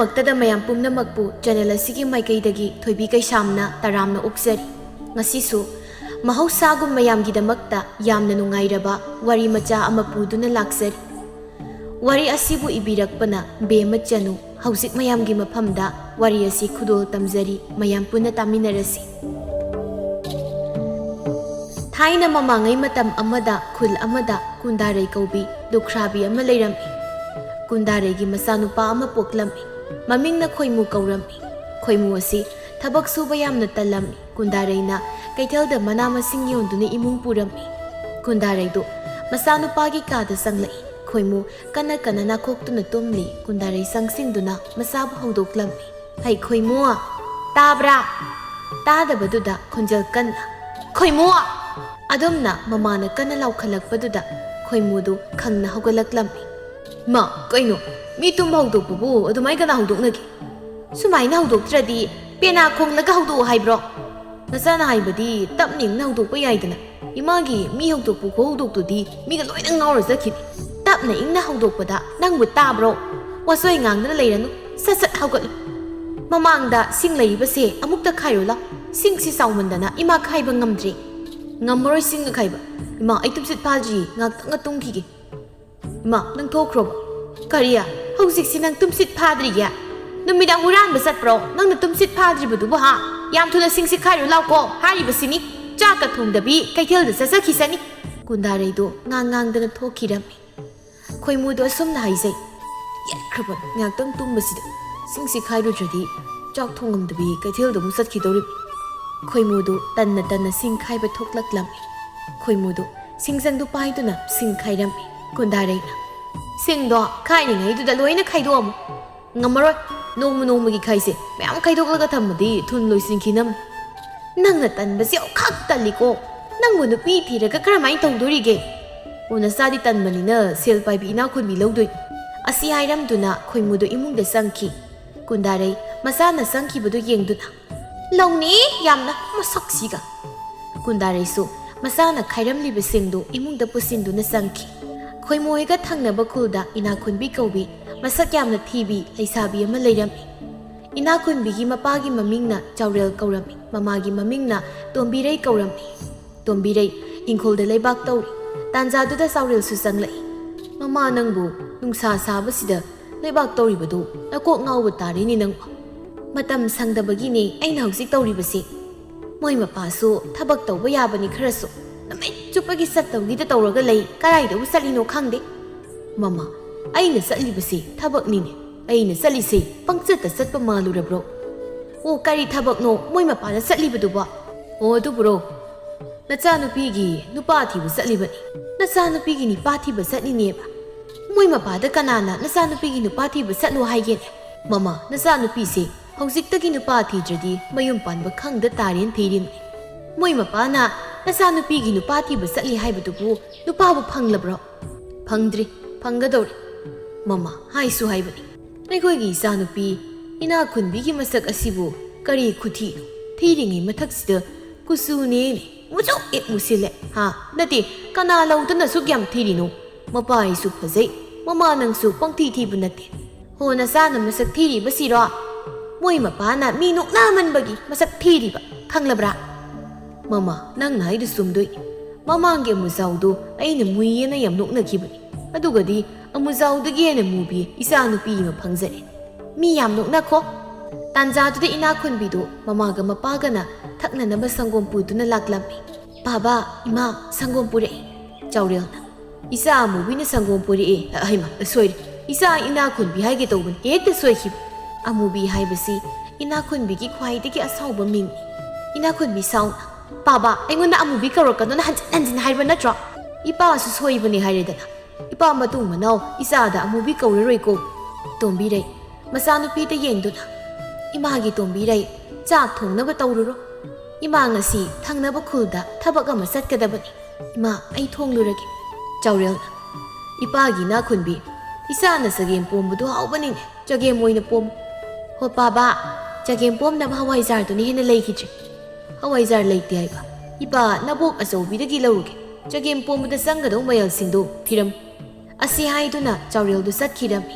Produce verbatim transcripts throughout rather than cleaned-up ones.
ꯃꯛꯇꯗ ꯃꯌꯥꯝ ꯄꯨꯝꯅꯃꯛꯄꯨ ꯆꯦꯅꯦꯜ ꯑꯁꯤꯒꯤ ꯃꯥꯏꯀꯩꯗꯒꯤ ꯊꯣꯏꯕꯤ ꯀꯩꯁꯥꯝꯅ ꯇꯔꯥꯝꯅ ꯑꯣꯛꯆꯔꯤ꯫ ꯉꯁꯤꯁꯨ ꯃꯍꯧꯁꯥꯒꯨꯝ ꯃꯌꯥꯝꯒꯤꯗꯃꯛꯇ ꯌꯥꯝꯅ ꯅꯨꯡꯉꯥꯏꯔꯕ ꯋꯥꯔꯤ ꯃꯆꯥ ꯑꯃ ꯄꯨꯗꯨꯅ ꯂꯥꯛꯆꯔꯤ꯫ ꯋꯥꯔꯤ ꯑꯁꯤꯕꯨ ꯏꯕꯤꯔꯛꯄꯅ ꯕꯦꯝꯃ ꯆꯅꯨ꯫ ꯍꯧꯖꯤꯛ ꯃꯌꯥꯝꯒꯤ ꯃꯐꯝꯗ ꯋꯥꯔꯤ ꯑꯁꯤ ꯈꯨꯗꯣꯜ ꯇꯝꯖꯔꯤ, ꯃꯌꯥꯝ ꯄꯨꯟꯅ ꯇꯥꯃꯤꯟꯅꯔꯁꯤ꯫ ꯊꯥꯏꯅ ꯃꯃꯥꯡꯉꯩ ꯃꯇꯝ ꯑꯃꯗ ꯈꯨꯜ ꯑꯃꯗ ꯀꯨꯟꯗꯥꯔꯩ ꯀꯧꯕꯤ ꯂꯨꯈ꯭ꯔꯥꯕꯤ ꯑꯃ ꯂꯩꯔꯝꯃꯤ꯫ ꯀꯨꯟꯗꯥꯔꯩꯒꯤ ꯃꯆꯥꯅꯨꯄꯥ ꯑꯃ ꯄꯣꯛꯂꯝꯃꯤ꯫ ꯃꯃꯤꯡꯅ ꯈꯣꯏꯃꯨ ꯀꯧꯔꯝꯃꯤ꯫ ꯈꯣꯏꯃꯨ ꯑꯁꯤ ꯊꯕꯛ ꯁꯨꯕ ꯌꯥꯝꯅ ꯇꯜꯂꯝꯃꯤ꯫ ꯀꯨꯟꯗꯥꯔꯩꯅ ꯀꯩꯊꯦꯜꯗ ꯃꯅꯥ ꯃꯁꯤꯡ ꯌꯣꯟꯗꯨꯅ ꯏꯃꯨꯡ ꯄꯨꯔꯝꯃꯤ꯫ ꯀꯨꯟꯗꯥꯔꯩꯗꯨ ꯃꯆꯥꯅꯨꯄꯥꯒꯤ ꯀꯥꯗ ꯆꯪꯂꯛꯏ꯫ ꯈꯣꯏꯃꯨ ꯀꯟꯅ ꯀꯟꯅ ꯅꯥꯈꯣꯛꯇꯨꯅ ꯇꯨꯝꯂꯤ꯫ ꯀꯨꯟꯗꯥꯔꯩ ꯆꯪꯁꯤꯟꯗꯨꯅ ꯃꯆꯥꯕꯨ ꯍꯧꯗꯣꯛꯂꯝꯃꯤ꯫ "ꯍꯩ ꯈꯣꯏꯃꯨ, ꯇꯥꯕ꯭ꯔꯥ?" ꯇꯥꯗꯕꯗꯨꯗ ꯈꯣꯟꯖꯦꯜ ꯀꯟꯅ, "ꯈꯣꯏꯃꯨ!" ꯑꯗꯨꯝꯅ ꯃꯃꯥꯅ ꯀꯟꯅ ꯂꯥꯎꯈꯠꯂꯛꯄꯗꯨꯗ ꯈꯣꯏꯃꯨꯗꯨ ꯈꯪꯅ ꯍꯧꯒꯠꯂꯛꯂꯝꯃꯤ꯫ "ꯃꯥ, ꯀꯩꯅꯣ? ꯃꯤ ꯇꯨꯝꯕ ꯍꯧꯗꯣꯛꯄꯕꯨ ꯑꯗꯨꯃꯥꯏ ꯀꯅꯥ ꯍꯧꯗꯣꯛꯅꯒꯦ? ꯁꯨꯃꯥꯏꯅ ꯍꯧꯗꯣꯛꯇ꯭ꯔꯗꯤ ꯄꯦꯅꯥ ꯈꯣꯡꯂꯒ ꯍꯧꯗꯣꯛꯑꯣ ꯍꯥꯏꯕ꯭ꯔꯣ? ꯅꯆꯥꯅ ꯍꯥꯏꯕꯗꯤ ꯇꯞꯅ ꯏꯪꯅ ꯍꯧꯗꯣꯛꯄ ꯌꯥꯏꯗꯅ꯫ ꯏꯃꯥꯒꯤ ꯃꯤ ꯍꯧꯗꯣꯛꯄ ꯈꯣꯍꯧꯗꯣꯛꯇꯨꯗꯤ ꯃꯤꯒ ꯂꯣꯏꯅ ꯉꯥꯎꯔ ꯆꯠꯈꯤꯅꯤ꯫ ꯇꯞꯅ ꯏꯪꯅ ꯍꯧꯗꯣꯛꯄꯗ ꯅꯪꯕꯨ ꯇꯥꯕ꯭ꯔꯣ? ꯋꯥꯆꯣꯏ ꯉꯥꯡꯗꯅ ꯂꯩꯔꯅꯨ, ꯁꯠ ꯁꯠ ꯍꯧꯒꯠꯂꯨ꯫ ꯃꯃꯥꯡꯗ ꯁꯤꯡ ꯂꯩꯔꯤꯕꯁꯦ ꯑꯃꯨꯛꯇ ꯈꯥꯏꯔꯨ ꯂꯥꯎ꯫ ꯁꯤꯡꯁꯤ ꯆꯥꯎꯃꯟꯗꯅ ꯏꯃꯥ ꯈꯥꯏꯕ ꯉꯝꯗ꯭ꯔꯦ꯫" "ꯉꯝꯃꯔꯣꯏ ꯁꯤꯡ ꯈꯥꯏꯕ꯫ ꯏꯃꯥ, ꯑꯩ ꯇꯨꯝꯁꯤꯠ ꯐꯥꯗ꯭ꯔꯤꯌꯦ, ꯉꯥꯛꯇꯪꯒ ꯇꯨꯝꯈꯤꯒꯦ꯫" "ꯏꯃꯥ, ꯅꯪ ꯊꯣꯛꯈ꯭ꯔꯣꯕ?" "ꯀꯔꯤ? ꯍꯧꯖꯤꯛꯁꯤ ꯅꯪ ꯇꯨꯝꯁꯤꯠ ꯐꯥꯗ꯭ꯔꯤꯌꯦ? ꯅꯨꯃꯤꯗꯥꯡ ꯍꯨꯔꯥꯟꯕ ꯆꯠꯄ꯭ꯔꯣ ꯅꯪꯅ ꯇꯨꯝꯁꯤꯠ ꯐꯥꯗ꯭ꯔꯤꯕꯗꯨꯕꯨ, ꯍꯥ? ꯌꯥꯝ ꯊꯨꯅ ꯁꯤꯡꯁꯤ ꯈꯥꯏꯔꯨ ꯂꯥꯎꯀꯣ ꯍꯥꯏꯔꯤꯕꯁꯤꯅꯤ꯫ ꯆꯥꯛꯀ ꯊꯣꯡꯗꯕꯤ ꯀꯩꯊꯦꯜꯗ ꯆꯠꯆꯈꯤꯁꯅꯤ꯫" ꯀꯨꯟꯗꯥꯔꯩꯗꯨ ꯉꯥꯡ ꯉꯥꯡꯗꯅ ꯊꯣꯛꯈꯤꯔꯝꯃꯤ꯫ ꯈꯣꯏꯃꯨꯗꯣ ꯑꯁꯨꯝꯅ ꯍꯥꯏꯖꯩ, "ꯌꯥꯈ꯭ꯔꯕ ꯉꯥꯛꯇꯪ ꯇꯨꯝꯕꯁꯤꯗ ꯁꯤꯡꯁꯤ ꯈꯥꯏꯔꯨꯗ꯭ꯔꯗꯤ ꯆꯥꯛ ꯊꯣꯡꯉꯝꯗꯕꯤ ꯀꯩꯊꯦꯜꯗ ꯑꯃꯨꯛ ꯆꯠꯈꯤꯗꯧꯔꯤꯕꯅꯤ꯫" ꯈꯣꯏꯃꯨꯗꯨ ꯇꯟꯅ ꯇꯟꯅ ꯁꯤꯡ ꯈꯥꯏꯕ ꯊꯣꯛꯂꯛꯂꯝꯃꯤ꯫ ꯈꯣꯏꯃꯨꯗꯨ ꯁꯤꯡꯖꯪꯗꯨ ꯄꯥꯏꯗꯨꯅ ꯁꯤꯡ ꯈꯥꯏꯔꯝꯃꯤ꯫ ꯀꯨꯟꯗꯥꯔꯩꯅ, "ꯁꯤꯡꯗꯣ ꯈꯥꯏꯔꯤꯉꯩꯗꯨꯗ ꯂꯣꯏꯅ ꯈꯥꯏꯗꯣꯛꯑꯝꯃꯨ꯫" "ꯉꯝꯃꯔꯣꯏ, ꯅꯣꯡꯃ ꯅꯣꯡꯃꯒꯤ ꯈꯥꯏꯁꯦ꯫ ꯃꯌꯥꯝ ꯈꯥꯏꯗꯣꯛꯂꯒ ꯊꯝꯃꯗꯤ ꯊꯨꯅ ꯂꯣꯏꯁꯤꯟꯈꯤꯅꯝ꯫" "ꯅꯪꯅ ꯇꯟꯕꯁꯦ ꯑꯣꯈꯥꯛ ꯇꯜꯂꯤꯀꯣ꯫ ꯅꯪꯕꯨ ꯅꯨꯄꯤ ꯊꯤꯔꯒ ꯀꯔꯝꯍꯥꯏꯅ ꯇꯧꯗꯣꯔꯤꯒꯦ?" "ꯑꯣ, ꯅꯆꯥꯗꯤ ꯇꯟꯕꯅꯤꯅ ꯁꯦꯜ ꯄꯥꯏꯕꯤ ꯏꯅꯥꯛ ꯈꯨꯟꯕꯤ ꯂꯧꯗꯣꯏꯅꯤ꯫" ꯑꯁꯤ ꯍꯥꯏꯔꯝꯗꯨꯅ ꯈꯣꯏꯃꯨꯗꯨ ꯏꯃꯨꯡꯗ ꯆꯪꯈꯤ꯫ ꯀꯨꯟꯗꯥꯔꯩ ꯃꯆꯥꯅ ꯆꯪꯈꯤꯕꯗꯨ ꯌꯦꯡꯗꯨꯅ, "ꯂꯧꯅꯤ ꯌꯥꯝꯅ, ꯃꯁꯛꯁꯤꯒ꯫" ꯀꯨꯟꯗꯥꯔꯩꯁꯨ ꯃꯆꯥꯅ ꯈꯥꯏꯔꯝꯂꯤꯕꯁꯤꯡꯗꯨ ꯏꯃꯨꯡꯗ ꯄꯨꯁꯤꯟꯗꯨꯅ ꯆꯪꯈꯤ꯫ ꯈꯣꯏꯃꯨ ꯍꯣꯏꯒ ꯊꯪꯅꯕ ꯈꯨꯜꯗ ꯏꯅꯥꯛꯈꯨꯟꯕꯤ ꯀꯧꯕꯤ ꯃꯁꯛ ꯌꯥꯝꯅ ꯊꯤꯕꯤ ꯂꯩꯁꯥꯕꯤ ꯑꯃ ꯂꯩꯔꯝꯃꯤ꯫ ꯏꯅꯥꯛꯈꯨꯟꯕꯤꯒꯤ ꯃꯄꯥꯒꯤ ꯃꯃꯤꯡꯅ ꯆꯥꯎꯔꯦꯜ ꯀꯧꯔꯝꯃꯤ, ꯃꯃꯥꯒꯤ ꯃꯃꯤꯡꯅ ꯇꯣꯝꯕꯤꯔꯩ ꯀꯧꯔꯝꯃꯤ꯫ ꯇꯣꯝꯕꯤꯔꯩ ꯏꯪꯈꯣꯜꯗ ꯂꯩꯕꯥꯛ ꯇꯧꯔꯤ꯫ ꯇꯥꯟꯖꯥꯗꯨꯗ ꯆꯥꯎꯔꯦꯜꯁꯨ ꯆꯪꯂꯛꯏ꯫ "ꯃꯃꯥ, ꯅꯪꯕꯨ ꯅꯨꯡꯁꯥ ꯁꯥꯕꯁꯤꯗ ꯂꯩꯕꯥꯛ ꯇꯧꯔꯤꯕꯗꯨ ꯅꯀꯣꯛ ꯉꯥꯎꯕ ꯇꯥꯔꯦꯅꯦ ꯅꯪꯕꯨ꯫ ꯃꯇꯝ ꯁꯪꯗꯕꯒꯤꯅꯦ ꯑꯩꯅ ꯍꯧꯖꯤꯛ ꯇꯧꯔꯤꯕꯁꯤ꯫ ꯃꯣꯏ ꯃꯄꯥꯁꯨ ꯊꯕꯛ ꯇꯧꯕ ꯌꯥꯕꯅꯤ ꯈꯔꯁꯨ꯫ ꯅꯨꯃꯤꯠ ꯆꯨꯞꯄꯒꯤ ꯆꯠꯇꯧꯒꯤꯗ ꯇꯧꯔꯒ ꯂꯩ, ꯀꯗꯥꯏꯗꯕꯨ ꯆꯠꯂꯤꯅꯣ ꯈꯪꯗꯦ꯫" "ꯃꯃꯥ, ꯑꯩꯅ ꯆꯠꯂꯤꯕꯁꯤ ꯊꯕꯛꯅꯤꯅꯦ꯫ ꯑꯩꯅ ꯆꯠꯂꯤꯁꯦ ꯄꯪꯆꯠꯇ ꯆꯠꯄ ꯃꯥꯜꯂꯨꯔꯕ꯭ꯔꯣ?" "ꯑꯣ, ꯀꯔꯤ ꯊꯕꯛꯅꯣ ꯃꯣꯏ ꯃꯄꯥꯅ ꯆꯠꯂꯤꯕꯗꯨꯕꯣ?" "ꯑꯣ, ꯑꯗꯨꯕꯨꯔꯣ, ꯅꯆꯥꯅꯨꯄꯤꯒꯤ ꯅꯨꯄꯥ ꯊꯤꯕ ꯆꯠꯂꯤꯕꯅꯤ꯫" "ꯅꯆꯥꯅꯨꯄꯤꯒꯤ ꯅꯨꯄꯥ ꯊꯤꯕ ꯆꯠꯂꯤꯅꯦꯕ? ꯃꯣꯏ ꯃꯄꯥꯗ ꯀꯅꯥꯅ ꯅꯆꯥꯅꯨꯄꯤꯒꯤ ꯅꯨꯄꯥ ꯊꯤꯕ ꯆꯠꯂꯣ ꯍꯥꯏꯒꯦꯅꯦ?" "ꯃꯃꯥ, ꯅꯆꯥꯅꯨꯄꯤꯁꯦ ꯍꯧꯖꯤꯛꯇꯒꯤ ꯅꯨꯄꯥ ꯊꯤꯗ꯭ꯔꯗꯤ ꯃꯌꯨꯝ ꯄꯥꯟꯕ ꯈꯪꯗ ꯇꯥꯔꯦꯅ ꯊꯤꯔꯤꯅꯤ꯫ ꯃꯣꯏ ꯃꯄꯥꯅ ꯅꯆꯥꯅꯨꯄꯤꯒꯤ ꯅꯨꯄꯥ ꯊꯤꯕ ꯆꯠꯂꯤ ꯍꯥꯏꯕꯗꯨꯕꯨ ꯅꯨꯄꯥꯕꯨ ꯐꯪꯂꯕ꯭ꯔꯣ?" "ꯐꯪꯗ꯭ꯔꯤ, ꯐꯪꯒꯗꯧꯔꯤ꯫" "ꯃꯃꯥ, ꯍꯥꯏꯁꯨ ꯍꯥꯏꯕꯅꯤ, ꯑꯩꯈꯣꯏꯒꯤ ꯏꯆꯥꯅꯨꯄꯤ ꯏꯅꯥꯛ ꯈꯨꯟꯕꯤꯒꯤ ꯃꯁꯛ ꯑꯁꯤꯕꯨ ꯀꯔꯤ ꯈꯨꯊꯤꯅꯣ? ꯊꯤꯔꯤꯉꯩ ꯃꯊꯛꯁꯤꯗ ꯀꯨꯆꯨꯅꯦꯅꯦ ꯃꯨꯁꯨꯛ ꯍꯦꯛ ꯃꯨꯁꯤꯜꯂꯦ, ꯍꯥ? ꯅꯠꯇꯦ, ꯀꯅꯥ ꯂꯧꯗꯅ ꯑꯁꯨꯛ ꯌꯥꯝ ꯊꯤꯔꯤꯅꯣ? ꯃꯄꯥ ꯑꯩꯁꯨ ꯐꯖꯩ, ꯃꯃꯥ ꯅꯪꯁꯨ ꯄꯪꯊꯤ ꯊꯤꯕ ꯅꯠꯇꯦ꯫ ꯍꯣ, ꯅꯆꯥꯅ ꯃꯁꯛ ꯊꯤꯔꯤꯕꯁꯤꯔꯣ? ꯃꯣꯏ ꯃꯄꯥꯅ ꯃꯤ ꯅꯣꯛꯅꯃꯟꯕꯒꯤ ꯃꯁꯛ ꯊꯤꯔꯤꯕ, ꯈꯪꯂꯕ꯭ꯔꯥ?" "ꯃꯃꯥ, ꯅꯪꯅ ꯍꯥꯏꯗꯨ ꯆꯨꯝꯗꯣꯏꯅꯤ꯫ ꯃꯃꯥꯡꯒꯤ ꯑꯃꯨꯖꯥꯎꯗꯨ ꯑꯩꯅ ꯃꯨꯏꯌꯦꯅ ꯌꯥꯝ ꯅꯣꯛꯅꯈꯤꯕꯅꯤ꯫ ꯑꯗꯨꯒꯗꯤ ꯑꯃꯨꯖꯥꯎꯗꯒꯤ ꯍꯦꯟꯅ ꯃꯨꯕꯤ ꯏꯆꯥ ꯅꯨꯄꯤ ꯑꯃ ꯐꯪꯖꯔꯦ꯫ ꯃꯤ ꯌꯥꯝ ꯅꯣꯛꯅꯈꯣ꯫" ꯇꯥꯟꯖꯥꯗꯨꯗ ꯏꯅꯥꯛ ꯈꯨꯟꯕꯤꯗꯨ ꯃꯃꯥꯒ ꯃꯄꯥꯒꯅ ꯊꯛꯅꯅꯕ ꯁꯪꯒꯣꯝ ꯄꯨꯗꯨꯅ ꯂꯥꯛꯂꯝꯃꯤ꯫ "ꯕꯥꯕꯥ, ꯏꯃꯥ, ꯁꯪꯒꯣꯝ ꯄꯨꯔꯛꯑꯦ꯫" ꯆꯥꯎꯔꯦꯜꯅ, "ꯏꯆꯥ ꯑꯃꯨꯕꯤꯅ ꯁꯪꯒꯣꯝ ꯄꯨꯔꯛꯑꯦ꯫ ꯑ, ꯍꯩꯃꯥ, ꯁꯣꯏꯔꯦ꯫ ꯏꯆꯥ ꯏꯅꯥꯛ ꯈꯨꯟꯕꯤ ꯍꯥꯏꯒꯦ ꯇꯧꯕꯅꯤ, ꯍꯦꯛꯇ ꯁꯣꯏꯈꯤꯕ꯫ ꯑꯃꯨꯕꯤ ꯍꯥꯏꯕꯁꯤ ꯏꯅꯥꯛ ꯈꯨꯟꯕꯤꯒꯤ ꯈ꯭ꯋꯥꯏꯗꯒꯤ ꯑꯁꯥꯎꯕ ꯃꯤꯡꯅꯤ꯫ ꯏꯅꯥꯛ ꯈꯨꯟꯕꯤ ꯁꯥꯎꯅ, 'ꯕꯥꯕꯥ, ꯑꯩꯉꯣꯟꯗ ꯑꯃꯨꯕꯤ ꯀꯧꯔꯛꯀꯅꯣꯅ ꯍꯟꯖꯤꯟ ꯍꯟꯖꯤꯟ ꯍꯥꯏꯕ ꯅꯠꯇ꯭ꯔꯣ? ꯏꯄꯥꯁꯨ ꯁꯣꯏꯕꯅꯦ ꯍꯥꯏꯔꯦꯗꯅ꯫ ꯏꯄꯥ ꯃꯇꯨꯡ ꯃꯅꯥꯎ ꯏꯆꯥꯗ ꯑꯃꯨꯕꯤ ꯀꯧꯔꯔꯣꯏꯀꯣ꯫'" ꯇꯣꯝꯕꯤꯔꯩ ꯃꯆꯥꯅꯨꯄꯤꯗ ꯌꯦꯡꯗꯨꯅ, "ꯏꯃꯥꯒꯤ ꯇꯣꯝꯕꯤꯔꯩ, ꯆꯥꯛ ꯊꯣꯡꯅꯕ ꯇꯧꯔꯨꯔꯣ꯫ ꯏꯃꯥ ꯉꯁꯤ ꯊꯪꯅꯕ ꯈꯨꯜꯗ ꯊꯕꯛ ꯑꯃ ꯆꯠꯀꯗꯕꯅꯤ꯫ ꯏꯃꯥ, ꯑꯩ ꯊꯣꯡꯂꯨꯔꯒꯦ꯫" ꯆꯥꯎꯔꯦꯜꯅ, "ꯏꯄꯥꯒꯤ ꯏꯅꯥꯛ ꯈꯨꯟꯕꯤ, ꯏꯆꯥꯅ ꯆꯒꯦꯝ ꯄꯣꯝꯕꯗꯨ ꯍꯥꯎꯕꯅꯤꯅꯦ꯫ ꯆꯒꯦꯝ ꯑꯣꯏꯅ ꯄꯣꯝꯃꯨ꯫" "ꯍꯣ ꯄꯥꯕꯥ, ꯆꯒꯦꯝ ꯄꯣꯝꯅꯕ ꯍꯋꯥꯏꯖꯥꯔꯗꯨꯅ ꯍꯦꯟꯅ ꯂꯩꯈꯤꯗ꯭ꯔꯦ꯫" "ꯍꯋꯥꯏꯖꯥꯔ ꯂꯩꯇꯦ ꯍꯥꯏꯕ? ꯏꯄꯥ, ꯅꯕꯣꯛ ꯑꯆꯧꯕꯤꯗꯒꯤ ꯂꯧꯔꯨꯒꯦ꯫ ꯆꯒꯦꯝ ꯄꯣꯝꯕꯗ ꯆꯪꯒꯗꯧ ꯃꯌꯥꯜꯁꯤꯡꯗꯨ ꯊꯤꯔꯝꯃꯨ꯫" ꯑꯁꯤ ꯍꯥꯏꯗꯨꯅ ꯆꯥꯎꯔꯦꯜꯗꯨ ꯆꯠꯈꯤꯔꯝꯃꯤ꯫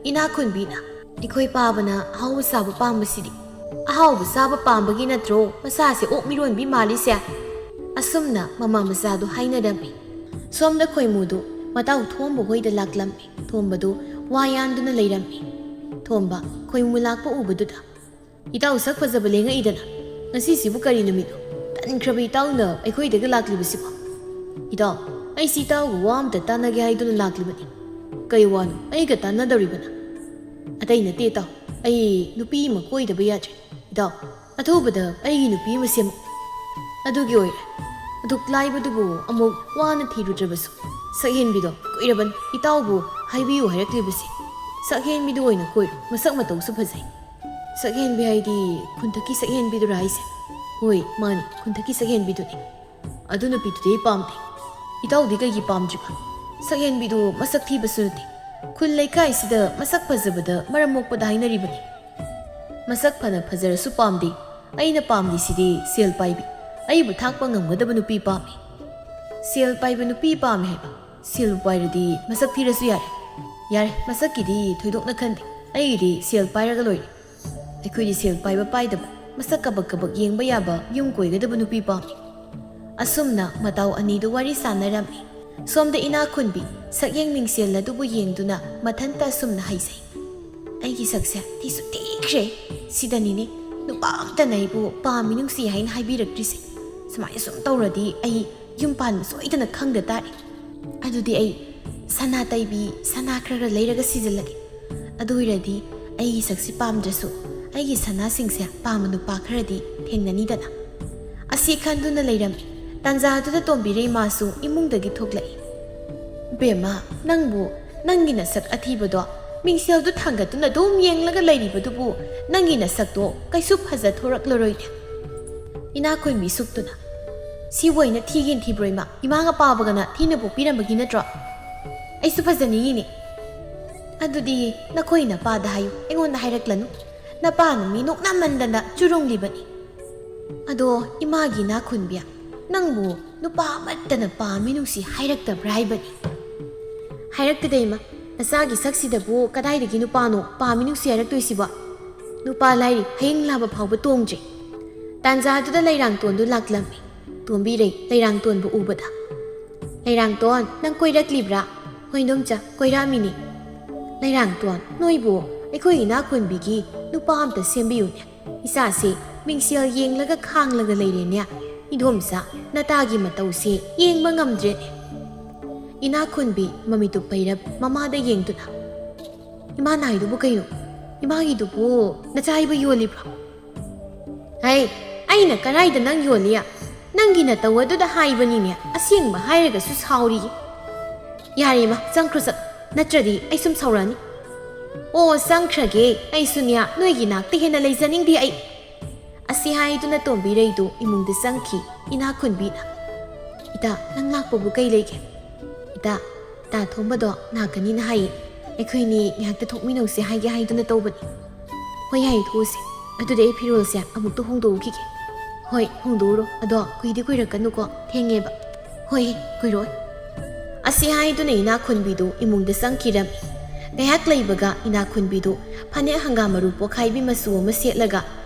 ꯏꯅꯥꯛ ꯈꯨꯟꯕꯤꯅ, "ꯑꯩꯈꯣꯏ ꯄꯥꯕꯅ ꯑꯍꯥꯎꯕ ꯆꯥꯕ ꯄꯥꯝꯕꯁꯤꯗꯤ ꯑꯍꯥꯎꯕ ꯆꯥꯕ ꯄꯥꯝꯕꯒꯤ ꯅꯠꯇ꯭ꯔꯣ ꯃꯆꯥꯁꯦ ꯑꯣꯛ ꯃꯤꯔꯣꯟꯕꯤ ꯃꯥꯜꯂꯤꯁꯦ?" ꯑꯁꯨꯝꯅ ꯃꯃꯥ ꯃꯆꯥꯗꯨ ꯍꯥꯏꯅꯔꯝꯃꯤ꯫ ꯁꯣꯝꯗ ꯈꯣꯏꯃꯨꯗꯨ ꯃꯇꯥꯎ ꯊꯣꯝꯕ ꯍꯣꯏꯗ ꯂꯥꯛꯂꯝꯃꯤ꯫ ꯊꯣꯝꯕꯗꯨ ꯋꯥ ꯌꯥꯟꯗꯨꯅ ꯂꯩꯔꯝꯃꯤ꯫ ꯊꯣꯝꯕ ꯈꯣꯏꯃꯨ ꯂꯥꯛꯄ ꯎꯕꯗꯨꯗ, "ꯏꯇꯥꯎ ꯁꯛ ꯐꯖꯕ ꯂꯦꯡꯉꯛꯏꯗꯅ, ꯉꯁꯤꯁꯤꯕꯨ ꯀꯔꯤ ꯅꯨꯃꯤꯠꯅꯣ? ꯇꯟꯈ꯭ꯔꯕ ꯏꯇꯥꯎꯅ ꯑꯩꯈꯣꯏꯗꯒ ꯂꯥꯛꯂꯤꯕꯁꯤꯕꯣ?" "ꯏꯇꯥꯎ, ꯑꯩꯁꯤ ꯏꯇꯥꯎꯒ ꯋꯥ ꯑꯝꯇ ꯇꯥꯟꯅꯒꯦ ꯍꯥꯏꯗꯨꯅ ꯂꯥꯛꯂꯤꯕꯅꯤ꯫ ꯀꯩ ꯋꯥꯅꯣ ꯑꯩꯒ ꯇꯥꯟꯅꯗꯧꯔꯤꯕꯅ?" "ꯑꯇꯩ ꯅꯠꯇꯦ ꯏꯇꯥꯎ, ꯑꯩ ꯅꯨꯄꯤ ꯑꯃ ꯀꯣꯏꯗꯕ ꯌꯥꯗ꯭ꯔꯦ꯫ ꯏꯇꯥꯎ, ꯑꯊꯨꯕꯗ ꯑꯩꯒꯤ ꯅꯨꯄꯤ ꯑꯃ ꯁꯦꯝꯃꯛꯎ꯫" "ꯑꯗꯨꯒꯤ ꯑꯣꯏꯔꯦ꯫ ꯑꯗꯨꯛ ꯂꯥꯏꯕꯗꯨꯕꯨ ꯑꯃꯨꯛ ꯋꯥꯅ ꯊꯤꯔꯨꯗ꯭ꯔꯕꯁꯨ, ꯁꯛꯍꯦꯟꯕꯤꯗꯣ ꯀꯨꯏꯔꯕꯅꯤ ꯏꯇꯥꯎꯕꯨ ꯍꯥꯏꯕꯤꯌꯨ ꯍꯥꯏꯔꯛꯂꯤꯕꯁꯤ꯫ ꯁꯛꯍꯦꯟꯕꯤꯗꯨ ꯑꯣꯏꯅ ꯀꯣꯏꯔꯣ, ꯃꯁꯛ ꯃꯇꯧꯁꯨ ꯐꯖꯩ꯫" "ꯁꯛꯍꯦꯟꯕꯤ ꯍꯥꯏꯗꯤ ꯈꯨꯟꯊꯛꯀꯤ ꯁꯛꯍꯦꯟꯕꯤꯗꯨꯔꯥ ꯍꯥꯏꯁꯦ?" "ꯍꯣꯏ, ꯃꯥꯅꯤ, ꯈꯨꯟꯊꯛꯀꯤ ꯁꯛꯍꯦꯟꯕꯤꯗꯨꯅꯤ꯫ ꯑꯗꯨ ꯅꯨꯄꯤꯗꯨꯗꯤ ꯑꯩ ꯄꯥꯝꯗꯦ꯫" "ꯏꯇꯥꯎꯗꯤ ꯀꯩꯒꯤ ꯄꯥꯝꯗ꯭ꯔꯤꯕ? ꯁꯛꯍꯦꯟꯕꯤꯗꯨ ꯃꯁꯛ ꯊꯤꯕꯁꯨ ꯅꯠꯇꯦ꯫ ꯈꯨꯜ ꯂꯩꯀꯥꯏꯁꯤꯗ ꯃꯁꯛ ꯐꯖꯕꯗ ꯃꯔꯝ ꯃꯣꯛꯄꯗ ꯍꯥꯏꯅꯔꯤꯕꯅꯤ꯫" "ꯃꯁꯛ ꯐꯅ ꯐꯖꯔꯁꯨ ꯄꯥꯝꯗꯦ꯫ ꯑꯩꯅ ꯄꯥꯝꯂꯤꯁꯤꯗꯤ ꯁꯦꯜ ꯄꯥꯏꯕꯤ, ꯑꯩꯕꯨ ꯊꯥꯛꯄ ꯉꯝꯒꯗꯕ ꯅꯨꯄꯤ ꯄꯥꯝꯃꯤ꯫" "ꯁꯦꯜ ꯄꯥꯏꯕ ꯅꯨꯄꯤ ꯄꯥꯝꯃꯤ ꯍꯥꯏꯕ? ꯁꯦꯜꯕꯨ ꯄꯥꯏꯔꯗꯤ ꯃꯁꯛ ꯊꯤꯔꯁꯨ ꯌꯥꯔꯦ꯫" "ꯌꯥꯔꯦ, ꯃꯁꯛꯀꯤꯗꯤ ꯊꯣꯏꯗꯣꯛꯅ ꯈꯟꯗꯦ꯫ ꯑꯩꯒꯤꯗꯤ ꯁꯦꯜ ꯄꯥꯏꯔꯒ ꯂꯣꯏꯔꯦ꯫ ꯑꯩꯈꯣꯏꯗꯤ ꯁꯦꯜ ꯄꯥꯏꯕ ꯄꯥꯏꯗꯕ, ꯃꯁꯛ ꯀꯕꯛ ꯀꯕꯛ ꯌꯦꯡꯕ ꯌꯥꯕ ꯌꯨꯝ ꯀꯣꯏꯒꯗꯕ ꯅꯨꯄꯤ ꯄꯥꯝꯃꯤ꯫" ꯑꯁꯨꯝꯅ ꯃꯇꯥꯎ ꯑꯅꯤꯗꯨ ꯋꯥꯔꯤ ꯁꯥꯟꯅꯔꯝꯃꯤ꯫ ꯁꯣꯝꯗ ꯏꯅꯥꯛ ꯈꯨꯟꯕꯤ ꯁꯛꯌꯦꯡ ꯃꯤꯡꯁꯦꯜ ꯑꯗꯨꯕꯨ ꯌꯦꯡꯗꯨꯅ ꯃꯊꯟꯇ ꯑꯁꯨꯝꯅ ꯍꯥꯏꯖꯩ, "ꯑꯩꯒꯤ ꯁꯛꯁꯦ ꯊꯤꯁꯨ ꯊꯤꯈ꯭ꯔꯦ꯫ ꯁꯤꯗꯅꯤꯅꯦ ꯅꯨꯄꯥ ꯑꯝꯇꯅ ꯑꯩꯕꯨ ꯄꯥꯝꯃꯤ ꯅꯨꯡꯁꯤ ꯍꯥꯏꯅ ꯍꯥꯏꯕꯤꯔꯛꯇ꯭ꯔꯤꯁꯦ꯫ ꯁꯨꯃꯥꯏꯅ ꯁꯨꯝ ꯇꯧꯔꯗꯤ ꯑꯩ ꯌꯨꯝ ꯄꯥꯟꯕ ꯁꯣꯏꯗꯅ ꯈꯪꯗ ꯇꯥꯔꯦ꯫ ꯑꯗꯨꯗꯤ ꯑꯩ ꯁꯅꯥ ꯇꯩꯕꯤ, ꯁꯅꯥ ꯈꯔ ꯈꯔ ꯂꯩꯔꯒ ꯁꯤꯖꯤꯜꯂꯒꯦ꯫ ꯑꯗꯨ ꯑꯣꯏꯔꯗꯤ ꯑꯩꯒꯤ ꯁꯛꯁꯤ ꯄꯥꯝꯗ꯭ꯔꯁꯨ ꯑꯩꯒꯤ ꯁꯅꯥꯁꯤꯡꯁꯦ ꯄꯥꯝꯕ ꯅꯨꯄꯥ ꯈꯔꯗꯤ ꯊꯦꯡꯅꯅꯤꯗꯅ꯫" ꯑꯁꯤ ꯈꯟꯗꯨꯅ ꯂꯩꯔꯝꯃꯤ꯫ ꯇꯥꯟꯖꯥꯗꯨꯗ ꯇꯣꯝꯕꯤꯔꯩꯃꯥꯁꯨ ꯏꯃꯨꯡꯗꯒꯤ ꯊꯣꯛꯂꯛꯏ꯫ "ꯕꯦꯝꯃ, ꯅꯪꯕꯨ ꯅꯪꯒꯤ ꯅꯁꯛ ꯑꯊꯤꯕꯗꯣ ꯃꯤꯡꯁꯦꯜꯗꯨ ꯊꯥꯡꯒꯠꯇꯨꯅ ꯑꯗꯨꯝ ꯌꯦꯡꯂꯒ ꯂꯩꯔꯤꯕꯗꯨꯕꯨ ꯅꯪꯒꯤ ꯅꯁꯛꯇꯣ ꯀꯩꯁꯨ ꯐꯖꯊꯣꯔꯛꯂꯔꯣꯏꯅꯦ꯫" ꯏꯅꯥꯛ ꯈꯨꯟꯕꯤ ꯁꯨꯛꯇꯨꯅ, "ꯁꯤꯕꯨ ꯑꯩꯅ ꯊꯤꯒꯦꯅ ꯊꯤꯕ꯭ꯔꯣ ꯏꯃꯥ? ꯏꯃꯥꯒ ꯄꯥꯕꯒꯅ ꯊꯤꯅ ꯄꯣꯛꯄꯤꯔꯝꯕꯒꯤ ꯅꯠꯇ꯭ꯔꯣ? ꯑꯩꯁꯨ ꯐꯖꯅꯤꯡꯉꯤꯅꯦ꯫" "ꯑꯗꯨꯗꯤ ꯅꯈꯣꯏ ꯅꯄꯥꯗ ꯍꯥꯏꯌꯨ, ꯑꯩꯉꯣꯟꯗ ꯍꯥꯏꯔꯛꯂꯅꯨ꯫ ꯅꯄꯥꯅ ꯃꯤ ꯅꯣꯛꯅꯃꯟꯗꯅ ꯆꯨꯔꯨꯡꯂꯤꯕꯅꯤ꯫" "ꯑꯗꯣ ꯏꯃꯥꯒꯤ ꯏꯅꯥꯛ ꯈꯨꯟꯕꯤ, ꯅꯪꯕꯨ ꯅꯨꯄꯥ ꯑꯃꯠꯇꯅ ꯄꯥꯝꯃꯤ ꯅꯨꯡꯁꯤ ꯍꯥꯏꯔꯛꯇꯕ꯭ꯔꯥ ꯍꯥꯏꯕꯅꯤ?" "ꯍꯥꯏꯔꯛꯇꯦꯗ ꯏꯃꯥ, "ꯅꯆꯥꯒꯤ ꯁꯛꯁꯤꯗꯕꯨ ꯀꯗꯥꯏꯗꯒꯤ ꯅꯨꯄꯥꯅꯣ ꯄꯥꯝꯃꯤ ꯅꯨꯡꯁꯤ ꯍꯥꯏꯔꯛꯇꯣꯏꯁꯤꯕꯣ? ꯅꯨꯄꯥ ꯂꯥꯏꯔꯤ, ꯍꯌꯤꯡ ꯂꯥꯕ ꯐꯥꯎꯕ ꯇꯣꯡꯗ꯭ꯔꯤ꯫" ꯇꯥꯟꯖꯥꯗꯨꯗ ꯂꯩꯔꯥꯡꯇꯣꯟꯗꯨ ꯂꯥꯛꯂꯝꯃꯤ꯫ ꯇꯣꯝꯕꯤꯔꯩ ꯂꯩꯔꯥꯡꯇꯣꯟꯕꯨ ꯎꯕꯗ, "ꯂꯩꯔꯥꯡꯇꯣꯟ, ꯅꯪ ꯀꯣꯏꯔꯛꯂꯤꯕ꯭ꯔꯥ?" "ꯍꯣꯏ ꯏꯟꯗꯣꯝꯆꯥ, ꯀꯣꯏꯔꯛꯑꯝꯃꯤꯅꯦ꯫" "ꯂꯩꯔꯥꯡꯇꯣꯟ, ꯅꯣꯏꯕꯨ ꯑꯩꯈꯣꯏ ꯏꯅꯥꯛ ꯈꯨꯟꯕꯤꯒꯤ ꯅꯨꯄꯥ ꯑꯝꯇ ꯁꯦꯝꯕꯤꯌꯨꯅꯦ꯫ ꯏꯆꯥꯁꯦ ꯃꯤꯡꯁꯦꯜ ꯌꯦꯡꯂꯒ ꯈꯥꯡꯂꯒ ꯂꯩꯔꯦꯅꯦ꯫ ꯏꯟꯗꯣꯝꯆꯥ, ꯅꯇꯥꯒꯤ ꯃꯇꯧꯁꯦ ꯌꯦꯡꯕ ꯉꯝꯗ꯭ꯔꯦꯅꯦ꯫" ꯏꯅꯥꯛ ꯈꯨꯟꯕꯤ ꯃꯃꯤꯠꯇꯨ ꯄꯩꯔꯞ ꯃꯃꯥꯗ ꯌꯦꯡꯗꯨꯅ, "ꯏꯃꯥꯅ ꯍꯥꯏꯗꯨꯕꯨ ꯀꯩꯅꯣ? ꯏꯃꯥꯒꯤꯗꯨꯕꯨ ꯅꯆꯥ ꯍꯥꯏꯕ ꯌꯣꯜꯂꯤꯕ꯭ꯔꯣ?" "ꯍꯩ, ꯑꯩꯅ ꯀꯔꯥꯏꯗ ꯅꯪ ꯌꯣꯜꯂꯤ? ꯅꯪꯒꯤ ꯅꯇꯧ ꯑꯗꯨꯗ ꯍꯥꯏꯕꯅꯤꯅꯦ, ꯑꯁꯦꯡꯕ ꯍꯥꯏꯔꯒꯁꯨ ꯁꯥꯎꯔꯤꯌꯦ꯫" "ꯌꯥꯔꯦ ꯏꯃꯥ, ꯆꯪꯈ꯭ꯔꯣ ꯆꯠ, ꯅꯠꯇ꯭ꯔꯗꯤ ꯑꯩ ꯁꯨꯝ ꯁꯥꯎꯔꯛꯑꯅꯤ꯫" "ꯑꯣ, ꯆꯪꯈ꯭ꯔꯒꯦ, ꯑꯩꯁꯨꯅꯦ ꯅꯣꯏꯒꯤ ꯅꯥꯛꯇ ꯍꯦꯟꯅ ꯂꯩꯖꯅꯤꯡꯗꯦ ꯑꯩ꯫" ꯑꯁꯤ ꯍꯥꯏꯗꯨꯅ ꯇꯣꯝꯕꯤꯔꯩꯗꯨ ꯏꯃꯨꯡꯗ ꯆꯪꯈꯤ꯫ ꯏꯅꯥꯛ ꯈꯨꯟꯕꯤꯅ, "ꯏꯇꯥ, ꯅꯪ ꯂꯥꯛꯄꯕꯨ ꯀꯩ ꯂꯩꯒꯦ?" "ꯏꯇꯥ, ꯇꯥ ꯊꯣꯝꯕꯗꯣ ꯂꯥꯛꯀꯅꯤꯅ ꯍꯥꯏꯌꯦ꯫ ꯑꯩꯈꯣꯏꯅꯤ ꯉꯥꯏꯍꯥꯛꯇ ꯊꯣꯛꯃꯤꯟꯅꯧꯁꯦ ꯍꯥꯏꯒꯦ ꯍꯥꯏꯗꯨꯅ ꯇꯧꯕꯅꯤ꯫" "ꯍꯣꯏ, ꯌꯥꯏꯌꯦ, ꯊꯣꯛꯎꯁꯦ꯫ ꯑꯗꯨꯗꯤ ꯑꯩ ꯐꯤꯔꯣꯜꯁꯦ ꯑꯃꯨꯛꯇ ꯍꯣꯡꯗꯣꯛꯎꯈꯤꯒꯦ꯫" "ꯍꯣꯏ, ꯍꯣꯡꯗꯣꯛꯎꯔꯣ꯫ ꯑꯗꯣ ꯀꯨꯏꯗꯤ ꯀꯨꯏꯔꯛꯀꯅꯨꯀꯣ, ꯊꯦꯡꯉꯦꯕ꯫" "ꯍꯣꯏ, ꯀꯨꯏꯔꯣꯏ꯫" ꯑꯁꯤ ꯍꯥꯏꯗꯨꯅ ꯏꯅꯥꯛ ꯈꯨꯟꯕꯤꯗꯨ ꯏꯃꯨꯡꯗ ꯆꯪꯈꯤꯔꯝꯃꯤ꯫ ꯉꯥꯏꯍꯥꯛ ꯂꯩꯕꯒ ꯏꯅꯥꯛ ꯈꯨꯟꯕꯤꯗꯨ ꯐꯅꯦꯛ ꯍꯪꯒꯥꯝ ꯃꯔꯨ ꯄꯣꯛꯈꯥꯏꯕꯤ ꯃꯆꯨ ꯑꯃ ꯁꯦꯠꯂꯒ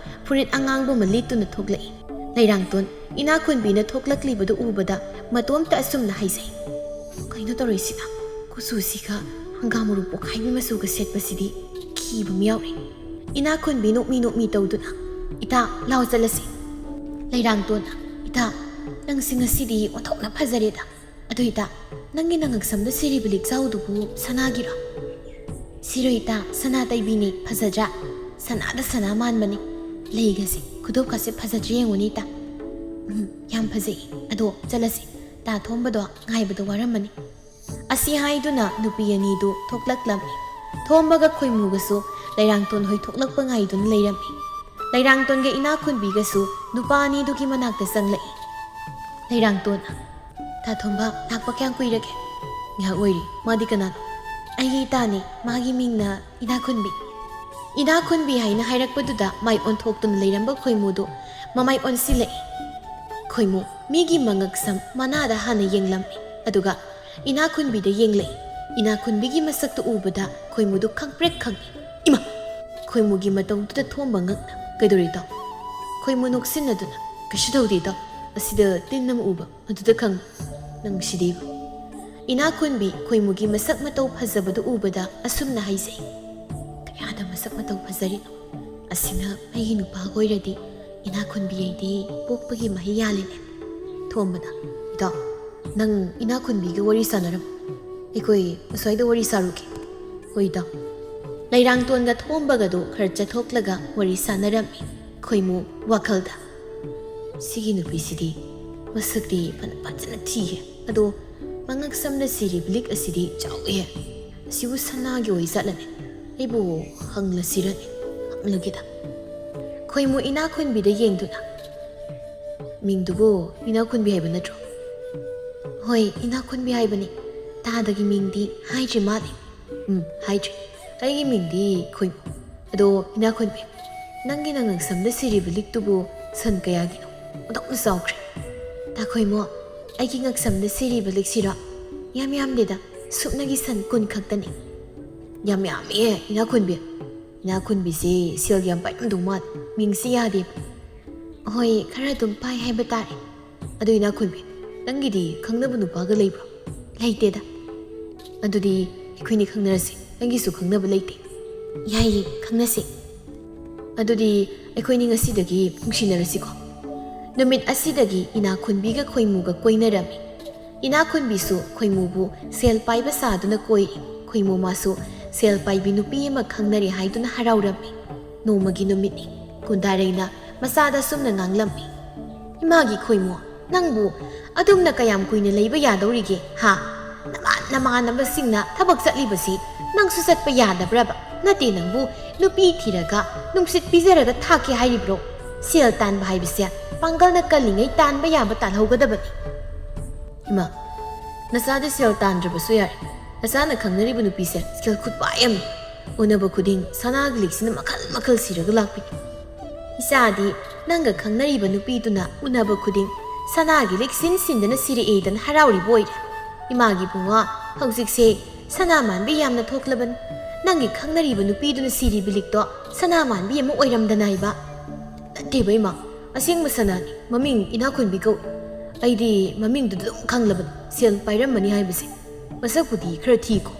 ꯐꯨꯔꯤꯠ ꯑꯉꯥꯡꯕ ꯑꯃ ꯂꯤꯠꯇꯨꯅ ꯊꯣꯛꯂꯛꯏ꯫ ꯂꯩꯔꯥꯡꯇꯣꯟ ꯏꯅꯥꯛ ꯈꯨꯟꯕꯤꯅ ꯊꯣꯛꯂꯛꯂꯤꯕꯗꯨ ꯎꯕꯗ ꯃꯇꯣꯝꯇ ꯑꯁꯨꯝꯅ ꯍꯥꯏꯖꯩ, "ꯀꯩꯅꯣ ꯇꯧꯔꯤꯁꯤꯅ? ꯀꯨꯆꯨꯁꯤꯒ ꯍꯪꯒꯥꯝ ꯃꯔꯨ ꯄꯣꯛꯈꯥꯏꯕꯤ ꯃꯆꯨꯒ ꯁꯦꯠꯄꯁꯤꯗꯤ ꯀꯤꯕ ꯑꯃ ꯌꯥꯎꯔꯦ꯫" ꯏꯅꯥꯛ ꯈꯨꯟꯕꯤ ꯅꯣꯛꯃꯤ ꯅꯣꯛꯃꯤ ꯇꯧꯗꯨꯅ, "ꯏꯇꯥ, ꯂꯥꯎ ꯆꯠꯂꯁꯤ꯫" ꯂꯩꯔꯥꯡꯇꯣꯟꯅ, "ꯏꯇꯥ, ꯅꯪꯁꯤ ꯉꯁꯤꯗꯤ ꯑꯣꯟꯊꯣꯛꯅ ꯐꯖꯔꯦꯗ꯫ ꯑꯗꯨ ꯏꯇꯥ, ꯅꯪꯒꯤ ꯅꯉꯛꯁꯝꯗ ꯁꯤꯔꯤꯕ ꯂꯤꯛꯆꯥꯎꯗꯨꯕꯨ ꯁꯅꯥꯒꯤꯔꯣ?" "ꯁꯤꯔꯣꯏ ꯏꯇꯥ, ꯁꯅꯥ ꯇꯩꯕꯤꯅꯤ, ꯐꯖꯗ꯭ꯔꯥ? ꯁꯅꯥꯗ ꯁꯅꯥ ꯃꯥꯟꯕꯅꯤ꯫ ꯂꯩꯒꯁꯦ, ꯈꯨꯗꯣꯞꯀꯁꯦ ꯐꯖꯗ꯭ꯔꯥ ꯌꯦꯡꯉꯨꯅꯦ ꯏꯇꯥ꯫" "ꯎꯝ, ꯌꯥꯝ ꯐꯖꯩ꯫ ꯑꯗꯣ ꯆꯠꯂꯁꯤ, ꯇꯥ ꯊꯣꯝꯕꯗꯣ ꯉꯥꯏꯕꯗ ꯋꯥꯔꯝꯃꯅꯤ꯫" ꯑꯁꯤ ꯍꯥꯏꯗꯨꯅ ꯅꯨꯄꯤ ꯑꯅꯤꯗꯨ ꯊꯣꯛꯂꯛꯂꯝꯃꯤ꯫ ꯊꯣꯝꯕꯒ ꯈꯣꯏꯃꯨꯒꯁꯨ ꯂꯩꯔꯥꯡꯇꯣꯟ ꯍꯣꯏ ꯊꯣꯛꯂꯛꯄ ꯉꯥꯏꯗꯨꯅ ꯂꯩꯔꯝꯃꯤ꯫ ꯂꯩꯔꯥꯡꯇꯣꯟꯒ ꯏꯅꯥꯛ ꯈꯨꯟꯕꯤꯒꯁꯨ ꯅꯨꯄꯥ ꯑꯅꯤꯗꯨꯒꯤ ꯃꯅꯥꯛꯇ ꯆꯪꯂꯛꯏ꯫ ꯂꯩꯔꯥꯡꯇꯣꯟꯅ, "ꯇꯥ ꯊꯣꯝꯕ ꯂꯥꯛꯄ ꯀꯌꯥꯝ ꯀꯨꯏꯔꯒꯦ?" "ꯉꯥꯏꯍꯥꯛ ꯑꯣꯏꯔꯤ꯫ ꯃꯥꯗꯤ ꯀꯅꯥꯅꯣ?" "ꯑꯩꯒꯤ ꯏꯇꯥꯅꯤ꯫ ꯃꯥꯒꯤ ꯃꯤꯡꯅ ꯏꯅꯥꯛ ꯈꯨꯟꯕꯤ꯫" ꯏꯅꯥꯛ ꯈꯨꯟꯕꯤ ꯍꯥꯏꯅ ꯍꯥꯏꯔꯛꯄꯗꯨꯗ ꯃꯥꯏ ꯑꯣꯟꯊꯣꯛꯇꯨꯅ ꯂꯩꯔꯝꯕ ꯈꯣꯏꯃꯨꯗꯨ ꯃꯃꯥꯏ ꯑꯣꯟꯁꯤꯜꯂꯛꯏ꯫ ꯈꯣꯏꯃꯨ ꯃꯤꯒꯤ ꯃꯉꯛꯁꯝ ꯃꯅꯥꯗ ꯍꯥꯟꯅ ꯌꯦꯡꯂꯝꯃꯤ, ꯑꯗꯨꯒ ꯏꯅꯥꯛ ꯈꯨꯟꯕꯤꯗ ꯌꯦꯡꯂꯛꯏ꯫ ꯏꯅꯥꯈꯨꯟꯕꯤꯒꯤ ꯃꯁꯛꯇꯨ ꯎꯕꯗ ꯈꯣꯏꯃꯨꯗꯨ ꯈꯪꯄ꯭ꯔꯦꯛ ꯈꯪꯉꯤ꯫ "ꯏꯃꯥ!" ꯈꯣꯏꯃꯨꯒꯤ ꯃꯇꯧꯗꯨꯗ ꯊꯣꯝꯕ ꯉꯛꯅ, "ꯀꯩꯗꯧꯔꯤꯗꯣ?" ꯈꯣꯏꯃꯨ ꯅꯣꯛꯁꯤꯟꯅꯗꯨꯅ, "ꯀꯩꯁꯨ ꯇꯧꯗꯦꯗꯣ, ꯑꯁꯤꯗ ꯇꯤꯟ ꯑꯃ ꯎꯕ, ꯑꯗꯨꯗ ꯈꯪꯉꯤ꯫ ꯅꯪ ꯁꯤꯗꯤꯕ!" ꯏꯅꯥꯈꯨꯟꯕꯤ ꯈꯣꯏꯃꯨꯒꯤ ꯃꯁꯛ ꯃꯇꯧ ꯐꯖꯕꯗꯨ ꯎꯕꯗ ꯑꯁꯨꯝꯅ ꯍꯥꯏꯖꯩ, "ꯀꯌꯥꯗ ꯃꯁꯛ ꯃꯇꯧ ꯐꯖꯔꯤꯅꯣ! ꯑꯁꯤꯅ ꯑꯩꯒꯤ ꯅꯨꯄꯥꯒ ꯑꯣꯏꯔꯗꯤ ꯏꯅꯥꯈꯨꯟꯕꯤ ꯑꯩꯗꯤ ꯄꯣꯛꯄꯒꯤ ꯃꯍꯩ ꯌꯥꯜꯂꯤꯅꯦ꯫" ꯊꯣꯝꯕꯅ, "ꯏꯇꯥꯎ, ꯅꯪ ꯏꯅꯥꯈꯨꯟꯕꯤꯒ ꯋꯥꯔꯤ ꯁꯥꯟꯅꯔꯝꯃꯣ꯫ ꯑꯩꯈꯣꯏ ꯑꯁ꯭ꯋꯥꯏꯗ ꯋꯥꯔꯤ ꯁꯥꯔꯨꯒꯦ꯫" "ꯍꯣꯏ ꯏꯇꯥꯎ꯫" ꯂꯩꯔꯥꯡꯇꯣꯟꯒ ꯊꯣꯝꯕꯒꯗꯨ ꯈꯔ ꯆꯠꯊꯣꯛꯂꯒ ꯋꯥꯔꯤ ꯁꯥꯟꯅꯔꯝꯃꯤ꯫ ꯈꯣꯏꯃꯨ ꯋꯥꯈꯜꯗ, "ꯁꯤꯒꯤ ꯅꯨꯄꯤꯁꯤꯗꯤ ꯃꯁꯛꯇꯤ ꯐꯅ ꯐꯖꯅ ꯊꯤꯌꯦ, ꯑꯗꯣ ꯃꯉꯛꯁꯝꯗ ꯁꯤꯔꯤꯕ ꯂꯤꯛ ꯑꯁꯤꯗꯤ ꯆꯥꯎꯏꯍꯦ꯫ ꯑꯁꯤꯕꯨ ꯁꯅꯥꯒꯤ ꯑꯣꯏꯖꯥꯠꯂꯅꯦ? ꯑꯩꯕꯨ ꯍꯪꯂꯁꯤꯔꯅꯦ? ꯍꯪꯂꯒꯦꯗ꯫" ꯈꯣꯏꯃꯨ ꯏꯅꯥꯈꯨꯟꯕꯤꯗ ꯌꯦꯡꯗꯨꯅ, "ꯃꯤꯡꯗꯨꯕꯨ ꯏꯅꯥꯈꯨꯟꯕꯤ ꯍꯥꯏꯕ ꯅꯠꯇ꯭ꯔꯣ?" "ꯍꯣꯏ, ꯏꯅꯥꯈꯨꯟꯕꯤ ꯍꯥꯏꯕꯅꯤ꯫ ꯇꯥꯗꯒꯤ ꯃꯤꯡꯗꯤ ꯍꯥꯏꯗ꯭ꯔꯤ ꯃꯥꯜꯂꯦ꯫" "ꯎꯝ, ꯍꯥꯏꯗ꯭ꯔꯤ꯫ ꯑꯩꯒꯤ ꯃꯤꯡꯗꯤ ꯈꯣꯏꯃꯨ꯫ ꯑꯗꯣ ꯏꯅꯥꯈꯨꯟꯕꯤ, ꯅꯪꯒꯤ ꯅꯉꯛꯁꯝꯗ ꯁꯤꯔꯤꯕ ꯂꯤꯛꯇꯨꯕꯨ ꯁꯟ ꯀꯌꯥꯒꯤꯅꯣ? ꯑꯣꯟꯊꯣꯛꯅ ꯆꯥꯎꯈ꯭ꯔꯦ꯫" "ꯇꯥ ꯈꯣꯏꯃꯨ, ꯑꯩꯒꯤ ꯉꯛꯁꯝꯗ ꯁꯤꯔꯤꯕ ꯂꯤꯛꯁꯤꯔꯣ? ꯌꯥꯝ ꯌꯥꯝꯗꯦꯗ, ꯁꯨꯞꯅꯒꯤ ꯁꯟ ꯀꯨꯟ ꯈꯛꯇꯅꯤ꯫" "ꯌꯥꯝ ꯌꯥꯝꯃꯤꯍꯦ ꯏꯅꯥꯈꯨꯟꯕꯤ꯫ ꯏꯅꯥꯈꯨꯟꯕꯤꯁꯤ ꯁꯦꯜ ꯌꯥꯝ ꯄꯥꯏꯔꯝꯗꯧ ꯃꯥꯜꯂꯦ꯫ ꯃꯤꯡꯁꯤ ꯌꯥꯗꯦꯕ꯫" "ꯍꯣꯏ, ꯈꯔ ꯑꯗꯨꯝ ꯄꯥꯏ ꯍꯥꯏꯕ ꯇꯥꯔꯦ꯫" "ꯑꯗꯨ ꯏꯅꯥꯈꯨꯟꯕꯤ, ꯅꯪꯒꯤꯗꯤ ꯈꯪꯅꯕ ꯅꯨꯄꯥꯒ ꯂꯩꯕ꯭ꯔꯣ?" "ꯂꯩꯇꯦꯗ꯫" "ꯑꯗꯨꯗꯤ ꯑꯩꯈꯣꯏꯅꯤ ꯈꯪꯅꯔꯁꯤ, ꯅꯪꯒꯤꯁꯨ ꯈꯪꯅꯕ ꯂꯩꯇꯦ꯫" "ꯌꯥꯏꯌꯦ, ꯈꯪꯅꯁꯤ꯫" "ꯑꯗꯨꯗꯤ ꯑꯩꯈꯣꯏꯅꯤ ꯉꯁꯤꯗꯒꯤ ꯅꯨꯡꯁꯤꯅꯔꯁꯤꯀꯣ꯫" ꯅꯨꯃꯤꯠ ꯑꯁꯤꯗꯒꯤ ꯏꯅꯥꯈꯨꯟꯕꯤꯒ ꯈꯣꯏꯃꯨꯒ ꯀꯣꯏꯅꯔꯝꯃꯤ꯫ ꯏꯅꯥꯈꯨꯟꯕꯤꯁꯨ ꯈꯣꯏꯃꯨꯕꯨ ꯁꯦꯜ ꯄꯥꯏꯕ ꯁꯥꯗꯨꯅ ꯀꯣꯏꯔꯤ꯫ ꯈꯣꯏꯃꯨ ꯃꯥꯁꯨ ꯁꯦꯜ ꯄꯥꯏꯕꯤ ꯅꯨꯄꯤ ꯑꯃ ꯈꯪꯅꯔꯦ ꯍꯥꯏꯗꯨꯅ ꯍꯔꯥꯎꯔꯝꯃꯤ꯫ ꯅꯣꯡꯃꯒꯤ ꯅꯨꯃꯤꯠꯅꯤ꯫ ꯀꯨꯟꯗꯥꯔꯩꯅ ꯃꯆꯥꯗ ꯁꯨꯝꯅ ꯉꯥꯡꯂꯝꯃꯤ, "ꯏꯃꯥꯒꯤ ꯈꯣꯏꯃꯨ, ꯅꯪꯕꯨ ꯑꯗꯨꯝꯅ ꯀꯌꯥꯝ ꯀꯨꯏꯅ ꯂꯩꯕ ꯌꯥꯗꯧꯔꯤꯒꯦ, ꯍꯥ? ꯅꯃꯥꯟ-, ꯅꯃꯥꯟꯅꯕꯁꯤꯡꯅ ꯊꯕꯛ ꯆꯠꯂꯤꯕꯁꯤ ꯅꯪꯁꯨ ꯆꯠꯄ ꯌꯥꯗꯕ꯭ꯔꯕ? ꯅꯠꯇꯦ, ꯅꯪꯕꯨ ꯅꯨꯄꯤ ꯊꯤꯔꯒ ꯅꯨꯡꯁꯤꯠ ꯄꯤꯖꯔꯒ ꯊꯥꯛꯀꯦ ꯍꯥꯏꯔꯤꯕ꯭ꯔꯣ? ꯁꯦꯜ ꯇꯥꯟꯕ ꯍꯥꯏꯕꯁꯦ ꯄꯥꯡꯒꯜꯅ ꯀꯜꯂꯤꯉꯩ ꯇꯥꯟꯕ ꯌꯥꯕ ꯇꯥꯜꯍꯧꯒꯗꯕꯅꯤ꯫" "ꯏꯃꯥ, ꯅꯆꯥꯗꯤ ꯁꯦꯜ ꯇꯥꯟꯗ꯭ꯔꯕꯁꯨ ꯌꯥꯔꯦ꯫ ꯅꯆꯥꯅ ꯈꯪꯅꯔꯤꯕ ꯅꯨꯄꯤꯁꯦ ꯁꯦꯜ ꯈꯨꯠꯄꯥꯏ ꯑꯃꯅꯤ꯫ ꯎꯅꯕ ꯈꯨꯗꯤꯡ ꯁꯅꯥꯒꯤ ꯂꯤꯛꯁꯤꯅ ꯃꯈꯜ ꯃꯈꯜ ꯁꯤꯔꯒ ꯂꯥꯛꯄꯤ꯫ ꯏꯆꯥꯗꯤ ꯅꯪꯒ ꯈꯪꯅꯔꯤꯕ ꯅꯨꯄꯤꯗꯨꯅ ꯎꯅꯕ ꯈꯨꯗꯤꯡ ꯁꯅꯥꯒꯤ ꯂꯤꯛ ꯁꯤꯟ ꯁꯤꯟꯗꯅ ꯁꯤꯔꯛꯑꯦꯗꯅ ꯍꯔꯥꯎꯔꯤꯕ ꯑꯣꯏꯔꯦ꯫ ꯏꯃꯥꯒꯤ ꯏꯕꯨꯡꯉꯣ, ꯍꯧꯖꯤꯛꯁꯦ "ꯁꯅꯥ ꯃꯥꯟꯕꯤ ꯌꯥꯝꯅ ꯊꯣꯛꯂꯕꯅꯤ꯫ ꯅꯪꯒꯤ ꯈꯪꯅꯔꯤꯕ ꯅꯨꯄꯤꯗꯨꯅ ꯁꯤꯔꯤ ꯕꯤꯂꯤꯛꯇꯣ ꯁꯅꯥ ꯃꯥꯟꯕꯤ ꯑꯃ ꯑꯣꯏꯔꯝꯗꯅ ꯍꯥꯏꯕ?" "ꯅꯠꯇꯦꯕ ꯏꯃꯥ, ꯑꯁꯦꯡꯕ ꯁꯅꯥꯅꯤ, ꯃꯃꯤꯡ ꯏꯅꯥꯈꯨꯟꯕꯤ ꯀꯧꯏ꯫ ꯑꯩꯗꯤ ꯃꯃꯤꯡꯗꯨꯗ ꯑꯗꯨꯝ ꯈꯪꯂꯕꯅꯤ, ꯁꯦꯜ ꯄꯥꯏꯔꯝꯃꯅꯤ ꯍꯥꯏꯕꯁꯦ꯫ ꯃꯁꯛꯄꯨꯗꯤ ꯈꯔ ꯊꯤꯀꯣ꯫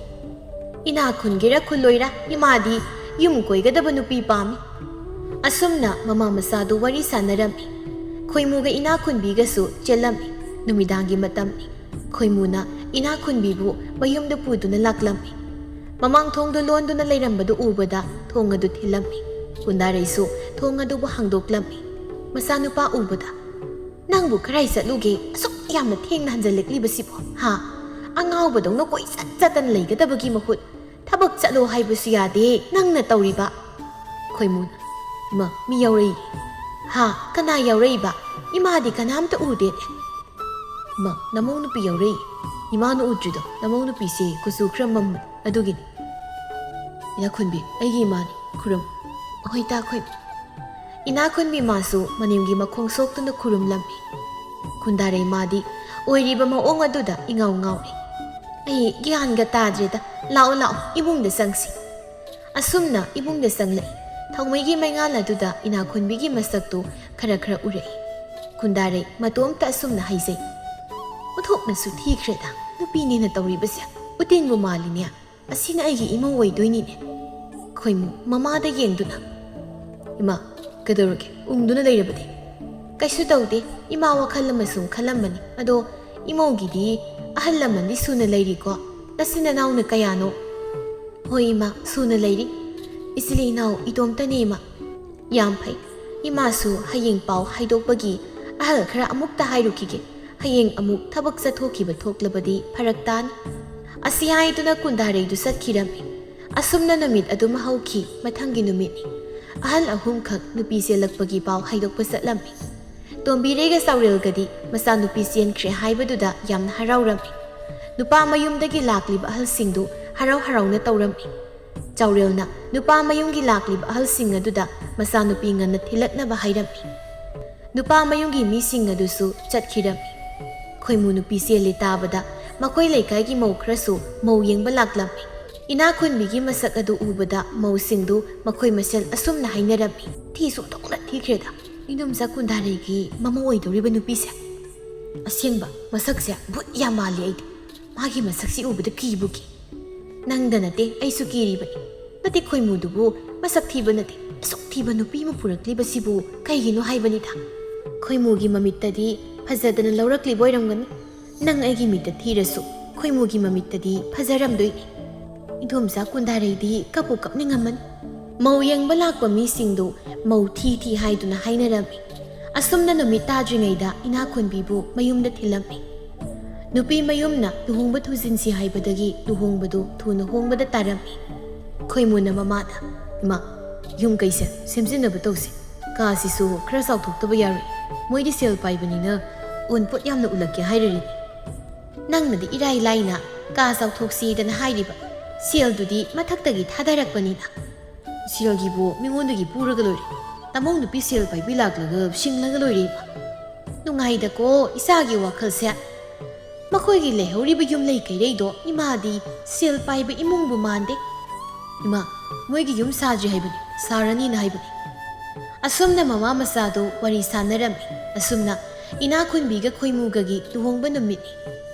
ꯏꯅꯥ ꯈꯨꯟꯒꯦꯔꯥ ꯈꯨꯜꯂꯣꯏꯔꯥ, ꯏꯃꯥꯗꯤ ꯌꯨꯝ ꯀꯣꯏꯒꯗꯕ ꯅꯨꯄꯤ ꯄꯥꯝꯃꯤ꯫" ꯑꯁꯨꯝꯅ ꯃꯃꯥ ꯃꯆꯥꯗꯨ ꯋꯥꯔꯤ ꯁꯥꯟꯅꯔꯝꯃꯤ꯫ ꯈꯣꯏꯃꯨꯒ ꯏꯅꯥ ꯈꯨꯟꯕꯤꯒꯁꯨ ꯆꯦꯜꯂꯝꯃꯤ꯫ ꯅꯨꯃꯤꯗꯥꯡꯒꯤ ꯃꯇꯝꯅꯤ꯫ ꯈꯣꯏꯃꯨꯅ ꯏꯅꯥ ꯈꯨꯟꯕꯤꯕꯨ ꯃꯌꯨꯝꯗ ꯄꯨꯗꯨꯅ ꯂꯥꯛꯂꯝꯃꯤ꯫ ꯃꯃꯥꯡ ꯊꯣꯡꯗꯨ ꯂꯣꯟꯗꯨꯅ ꯂꯩꯔꯝꯕꯗꯨ ꯎꯕꯗ ꯊꯣꯡ ꯑꯗꯨ ꯊꯤꯜꯂꯝꯃꯤ꯫ ꯀꯨꯟꯗꯥꯔꯩꯁꯨ ꯊꯣꯡ ꯑꯗꯨꯕꯨ ꯍꯥꯡꯗꯣꯛꯂꯝꯃꯤ꯫ ꯃꯆꯥꯅꯨꯄꯥ ꯎꯕꯗ, "ꯅꯪꯕꯨ ꯀꯔꯥꯏ ꯆꯠꯂꯨꯒꯦ? ꯑꯁꯨꯛ ꯌꯥꯝꯅ ꯊꯦꯡꯅ ꯍꯟꯖꯜꯂꯛꯂꯤꯕꯁꯤꯕꯣ? ꯍꯥ? ꯑꯉꯥꯎꯕꯗꯧꯅ ꯀꯣꯏꯆꯠ ꯆꯠꯇꯅ ꯂꯩꯒꯗꯕꯒꯤ ꯃꯍꯨꯠ ꯊꯕꯛ ꯆꯠꯂꯣ ꯍꯥꯏꯕꯁꯨ ꯌꯥꯗꯦ ꯅꯪꯅ ꯇꯧꯔꯤꯕ꯫" ꯈꯣꯏꯃꯨꯅ, "ꯏꯃꯥ, ꯃꯤ ꯌꯥꯎꯔꯛꯏ꯫" "ꯍꯥ? ꯀꯅꯥ ꯌꯥꯎꯔꯛꯏꯕ? ꯏꯃꯥꯗꯤ ꯀꯅꯥꯝꯇ ꯎꯗꯦꯅꯦ꯫" "ꯏꯃꯥ, ꯅꯃꯧ ꯅꯨꯄꯤ ꯌꯥꯎꯔꯛꯏ꯫ ꯏꯃꯥꯅ ꯎꯗ꯭ꯔꯤꯗꯣ, ꯅꯃꯧ ꯅꯨꯄꯤꯁꯦ ꯀꯨꯆꯨ ꯈꯔ ꯃꯝꯕꯅꯤ, ꯑꯗꯨꯒꯤꯅꯤ꯫" "ꯏꯅꯥꯈꯨꯟꯕꯤ, ꯑꯩꯒꯤ ꯏꯃꯥꯅꯤ, ꯈꯨꯔꯨꯝ꯫" "ꯍꯣꯏ ꯇꯥ, ꯈꯣꯏ꯫" ꯏꯅꯥꯈꯨꯟꯕꯤ ꯃꯥꯁꯨ ꯃꯅꯦꯝꯒꯤ ꯃꯈꯣꯡ ꯁꯣꯛꯇꯨꯅ ꯈꯨꯔꯨꯝꯂꯝꯃꯤ꯫ ꯀꯨꯟꯗꯥꯔꯩ ꯃꯥꯗꯤ ꯑꯣꯏꯔꯤꯕ ꯃꯑꯣꯡ ꯑꯗꯨꯗ ꯏꯉꯥꯎ ꯉꯥꯎꯔꯤ꯫ "ꯑꯩ ꯒ꯭ꯌꯥꯟꯒ ꯇꯥꯗ꯭ꯔꯦꯗ꯫ ꯂꯥꯛꯑꯣ, ꯂꯥꯛꯑꯣ, ꯏꯃꯨꯡꯗ ꯆꯪꯁꯤ꯫" ꯑꯁꯨꯝꯅ ꯏꯃꯨꯡꯗ ꯆꯪꯂꯛꯏ꯫ ꯊꯧꯃꯩꯒꯤ ꯃꯩꯉꯥꯜ ꯑꯗꯨꯗ ꯏꯅꯥꯈꯨꯟꯕꯤꯒꯤ ꯃꯁꯛꯇꯨ ꯈꯔ ꯈꯔ ꯎꯔꯛꯏ꯫ ꯀꯨꯟꯗꯥꯔꯩ ꯃꯇꯣꯝꯇ ꯑꯁꯨꯝꯅ ꯍꯥꯏꯖꯩ, "ꯑꯣꯟꯊꯣꯛꯅꯁꯨ ꯊꯤꯈ꯭ꯔꯦꯗ, ꯅꯨꯄꯤꯅꯦꯅ ꯇꯧꯔꯤꯕꯁꯦ꯫ ꯎꯇꯤꯟꯕꯨ ꯃꯥꯜꯂꯤꯅꯦ꯫ ꯑꯁꯤꯅ ꯑꯩꯒꯤ ꯏꯃꯧ ꯑꯣꯏꯗꯣꯏꯅꯤꯅꯦ꯫" ꯈꯣꯏꯃꯨ ꯃꯃꯥꯗ ꯌꯦꯡꯗꯨꯅ, "ꯏꯃꯥ, ꯀꯩꯗꯧꯔꯒꯦ? ꯎꯪꯗꯨꯅ ꯂꯩꯔꯕꯗꯤ?" "ꯀꯩꯁꯨ ꯇꯧꯗꯦ, ꯏꯃꯥ ꯋꯥꯈꯜ ꯑꯃ ꯁꯨꯝ ꯈꯜꯂꯝꯕꯅꯤ꯫ ꯑꯗꯣ ꯏꯃꯧꯒꯤꯗꯤ ꯑꯍꯜ ꯂꯃꯟꯗꯤ ꯁꯨꯅ ꯂꯩꯔꯤꯀꯣ? ꯅꯆꯤꯟ ꯅꯅꯥꯎꯅ ꯀꯌꯥꯅꯣ?" "ꯍꯣꯏ ꯏꯃꯥ, ꯁꯨꯅ ꯂꯩꯔꯤ꯫ ꯏꯆꯤꯜ ꯏꯅꯥꯎ ꯏꯇꯣꯝꯇꯅꯦ ꯏꯃꯥ꯫" "ꯌꯥꯝ ꯐꯩ꯫ ꯏꯃꯥꯁꯨ ꯍꯌꯦꯡ ꯄꯥꯎ ꯍꯥꯏꯗꯣꯛꯄꯒꯤ ꯑꯍꯜ ꯈꯔ ꯑꯃꯨꯛꯇ ꯍꯥꯏꯔꯨꯈꯤꯒꯦ꯫ ꯍꯌꯦꯡ ꯑꯃꯨꯛ ꯊꯕꯛ ꯆꯠꯊꯣꯛꯈꯤꯕ ꯊꯣꯛꯂꯕꯗꯤ ꯐꯔꯛ ꯇꯥꯅꯤ꯫" ꯑꯁꯤ ꯍꯥꯏꯗꯨꯅ ꯀꯨꯟꯗꯥꯔꯩꯗꯨ ꯆꯠꯈꯤꯔꯝꯃꯤ꯫ ꯑꯁꯨꯝꯅ ꯅꯨꯃꯤꯠ ꯑꯗꯨꯃ ꯍꯧꯈꯤ꯫ ꯃꯊꯪꯒꯤ ꯅꯨꯃꯤꯠꯅꯤ꯫ ꯑꯍꯜ ꯑꯍꯨꯝꯈꯛ ꯅꯨꯄꯤ ꯆꯦꯜꯂꯛꯄꯒꯤ ꯄꯥꯎ ꯍꯥꯏꯗꯣꯛꯄ ꯆꯠꯂꯝꯃꯤ꯫ ꯇꯣꯝꯕꯤꯔꯩꯒ ꯆꯥꯎꯔꯦꯜꯒꯗꯤ ꯃꯆꯥꯅꯨꯄꯤ ꯆꯦꯟꯈ꯭ꯔꯦ ꯍꯥꯏꯕꯗꯨꯗ ꯌꯥꯝꯅ ꯍꯔꯥꯎꯔꯝꯃꯤ꯫ ꯅꯨꯄꯥ ꯃꯌꯨꯝꯗꯒꯤ ꯂꯥꯛꯂꯤꯕ ꯑꯍꯜꯁꯤꯡꯗꯨ ꯍꯔꯥꯎ ꯍꯔꯥꯎꯅ ꯇꯧꯔꯝꯃꯤ꯫ ꯆꯥꯎꯔꯦꯜꯅ ꯅꯨꯄꯥ ꯃꯌꯨꯝꯒꯤ ꯂꯥꯛꯂꯤꯕ ꯑꯍꯜꯁꯤꯡ ꯑꯗꯨꯗ ꯃꯆꯥꯅꯨꯄꯤ ꯉꯟꯅ ꯊꯤꯜꯂꯛꯅꯕ ꯍꯥꯏꯔꯝꯃꯤ꯫ ꯅꯨꯄꯥ ꯃꯌꯨꯝꯒꯤ ꯃꯤꯁꯤꯡ ꯑꯗꯨꯁꯨ ꯆꯠꯈꯤꯔꯝꯃꯤ꯫ ꯈꯣꯏꯃꯨ ꯅꯨꯄꯤ ꯆꯦꯜꯂꯦ ꯇꯥꯕꯗ ꯃꯈꯣꯏ ꯂꯩꯀꯥꯏꯒꯤ ꯃꯧ ꯈꯔꯁꯨ ꯃꯧ ꯌꯦꯡꯕ ꯂꯥꯛꯂꯝꯃꯤ꯫ ꯏꯅꯥꯛ ꯈꯨꯟꯕꯤꯒꯤ ꯃꯁꯛ ꯑꯗꯨ ꯎꯕꯗ ꯃꯧꯁꯤꯡꯗꯨ ꯃꯈꯣꯏ ꯃꯁꯦꯜ ꯑꯁꯨꯝꯅ ꯍꯥꯏꯅꯔꯝꯃꯤ, "ꯊꯤꯁꯨ ꯑꯣꯟꯊꯣꯛꯅ ꯊꯤꯈ꯭ꯔꯦꯗ꯫ ꯏꯅꯣꯝꯆꯥ ꯀꯨꯟꯗꯥꯔꯩꯒꯤ ꯃꯃꯧ ꯑꯣꯏꯗꯧꯔꯤꯕ ꯅꯨꯄꯤꯁꯦ꯫ ꯑꯁꯦꯡꯕ ꯃꯁꯛꯁꯦ ꯚꯨꯠ ꯌꯥꯝ ꯃꯥꯜꯂꯤ꯫ ꯑꯩꯗꯤ ꯃꯥꯒꯤ ꯃꯁꯛꯁꯤ ꯎꯕꯗ ꯀꯤꯕꯨ ꯀꯤ꯫ ꯅꯪꯗ ꯅꯠꯇꯦ, ꯑꯩꯁꯨ ꯀꯤꯔꯤꯕꯅꯤ꯫ ꯅꯠꯇꯦ, ꯈꯣꯏꯃꯨꯗꯨꯕꯨ ꯃꯁꯛ ꯊꯤꯕ ꯅꯠꯇꯦ, ꯑꯁꯨꯛ ꯊꯤꯕ ꯅꯨꯄꯤ ꯑꯃ ꯄꯨꯔꯛꯂꯤꯕꯁꯤꯕꯨ ꯀꯩꯒꯤꯅꯣ ꯍꯥꯏꯕꯅꯤꯗ꯫ ꯈꯣꯏꯃꯨꯒꯤ ꯃꯃꯤꯠꯇꯗꯤ ꯐꯖꯗꯅ ꯂꯧꯔꯛꯂꯤꯕ ꯑꯣꯏꯔꯝꯒꯅꯤ꯫ ꯅꯪ ꯑꯩꯒꯤ ꯃꯤꯠꯇ ꯊꯤꯔꯁꯨ ꯈꯣꯏꯃꯨꯒꯤ ꯃꯃꯤꯠꯇꯗꯤ ꯐꯖꯔꯝꯗꯣꯏꯅꯤ꯫" ꯏꯗꯣꯝꯆꯥ ꯀꯨꯟꯗꯥꯔꯩꯗꯤ ꯀꯞꯄꯨ ꯀꯞꯅꯤꯡꯉꯝꯃꯅꯤ꯫ ꯃꯧ ꯌꯦꯡꯕ ꯂꯥꯛꯄ ꯃꯤꯁꯤꯡꯗꯨ ꯃꯧ ꯊꯤ ꯊꯤ ꯍꯥꯏꯗꯨꯅ ꯍꯥꯏꯅꯔꯝꯃꯤ꯫ ꯑꯁꯨꯝꯅ ꯅꯨꯃꯤꯠ ꯇꯥꯗ꯭ꯔꯤꯉꯩꯗ ꯏꯅꯥꯛ ꯈꯨꯟꯕꯤꯕꯨ ꯃꯌꯨꯝꯗ ꯊꯤꯜꯂꯝꯃꯤ꯫ ꯅꯨꯄꯤ ꯃꯌꯨꯝꯅ ꯂꯨꯍꯣꯡꯕ ꯊꯨꯖꯤꯟꯁꯤ ꯍꯥꯏꯕꯗꯒꯤ ꯂꯨꯍꯣꯡꯕꯗꯨ ꯊꯨꯅ ꯍꯣꯡꯕꯗ ꯇꯥꯔꯝꯃꯤ꯫ ꯈꯣꯏꯃꯨꯅ ꯃꯃꯥꯗ, "ꯏꯃꯥ, ꯌꯨꯝ ꯀꯩꯁꯦ ꯁꯦꯝꯖꯤꯟꯅꯕ ꯇꯧꯁꯤ꯫ ꯀꯥꯁꯤꯁꯨ ꯈꯔ ꯆꯥꯎꯊꯣꯛꯇꯕ ꯌꯥꯔꯣꯏ꯫ ꯃꯣꯏꯗꯤ ꯁꯦꯜ ꯄꯥꯏꯕꯅꯤꯅ ꯑꯎꯟꯄꯣꯠ ꯌꯥꯝꯅ ꯎꯠꯂꯛꯀꯦ ꯍꯥꯏꯔꯤꯅꯤ꯫ ꯅꯪꯅꯗꯤ ꯏꯔꯥꯏ ꯂꯥꯏꯅ ꯀꯥ ꯆꯥꯎꯊꯣꯛꯁꯤꯗꯅ ꯍꯥꯏꯔꯤꯕ꯫ ꯁꯦꯜꯗꯨꯗꯤ ꯃꯊꯛꯇꯒꯤ ꯊꯥꯗꯔꯛꯄꯅꯤꯅ꯫ ꯁꯦꯜꯒꯤꯕꯨ ꯃꯤꯉꯣꯟꯗꯒꯤ ꯄꯨꯔꯒ ꯂꯣꯏꯔꯦ꯫ ꯇꯥꯃꯣ ꯅꯨꯄꯤ ꯁꯦꯜ ꯄꯥꯏꯕꯤ ꯂꯥꯛꯂꯒ ꯁꯤꯡꯂꯒ ꯂꯣꯏꯔꯦ ꯏꯃꯥ꯫" ꯅꯨꯡꯉꯥꯏꯗꯀꯣ ꯏꯆꯥꯒꯤ ꯋꯥꯈꯜꯁꯦ꯫ ꯃꯈꯣꯏꯒꯤ ꯂꯩꯍꯧꯔꯤꯕ ꯌꯨꯝ ꯂꯩ ꯀꯩꯔꯩꯗꯣ ꯏꯃꯥꯗꯤ ꯁꯦꯜ ꯄꯥꯏꯕ ꯏꯃꯨꯡꯕꯨ ꯃꯥꯟꯗꯦ꯫ "ꯏꯃꯥ, ꯃꯣꯏꯒꯤ ꯌꯨꯝ ꯁꯥꯗ꯭ꯔꯤ ꯍꯥꯏꯕꯅꯤ, ꯁꯥꯔꯅꯤꯅ ꯍꯥꯏꯕꯅꯤ꯫" ꯑꯁꯨꯝꯅ ꯃꯃꯥ ꯃꯆꯥꯗꯨ ꯋꯥꯔꯤ ꯁꯥꯟꯅꯔꯝꯃꯤ꯫ ꯑꯁꯨꯝꯅ ꯏꯅꯥꯛ ꯈꯨꯟꯕꯤꯒ ꯈꯣꯏꯃꯨꯒꯒꯤ ꯂꯨꯍꯣꯡꯕ ꯅꯨꯃꯤꯠꯅꯤ꯫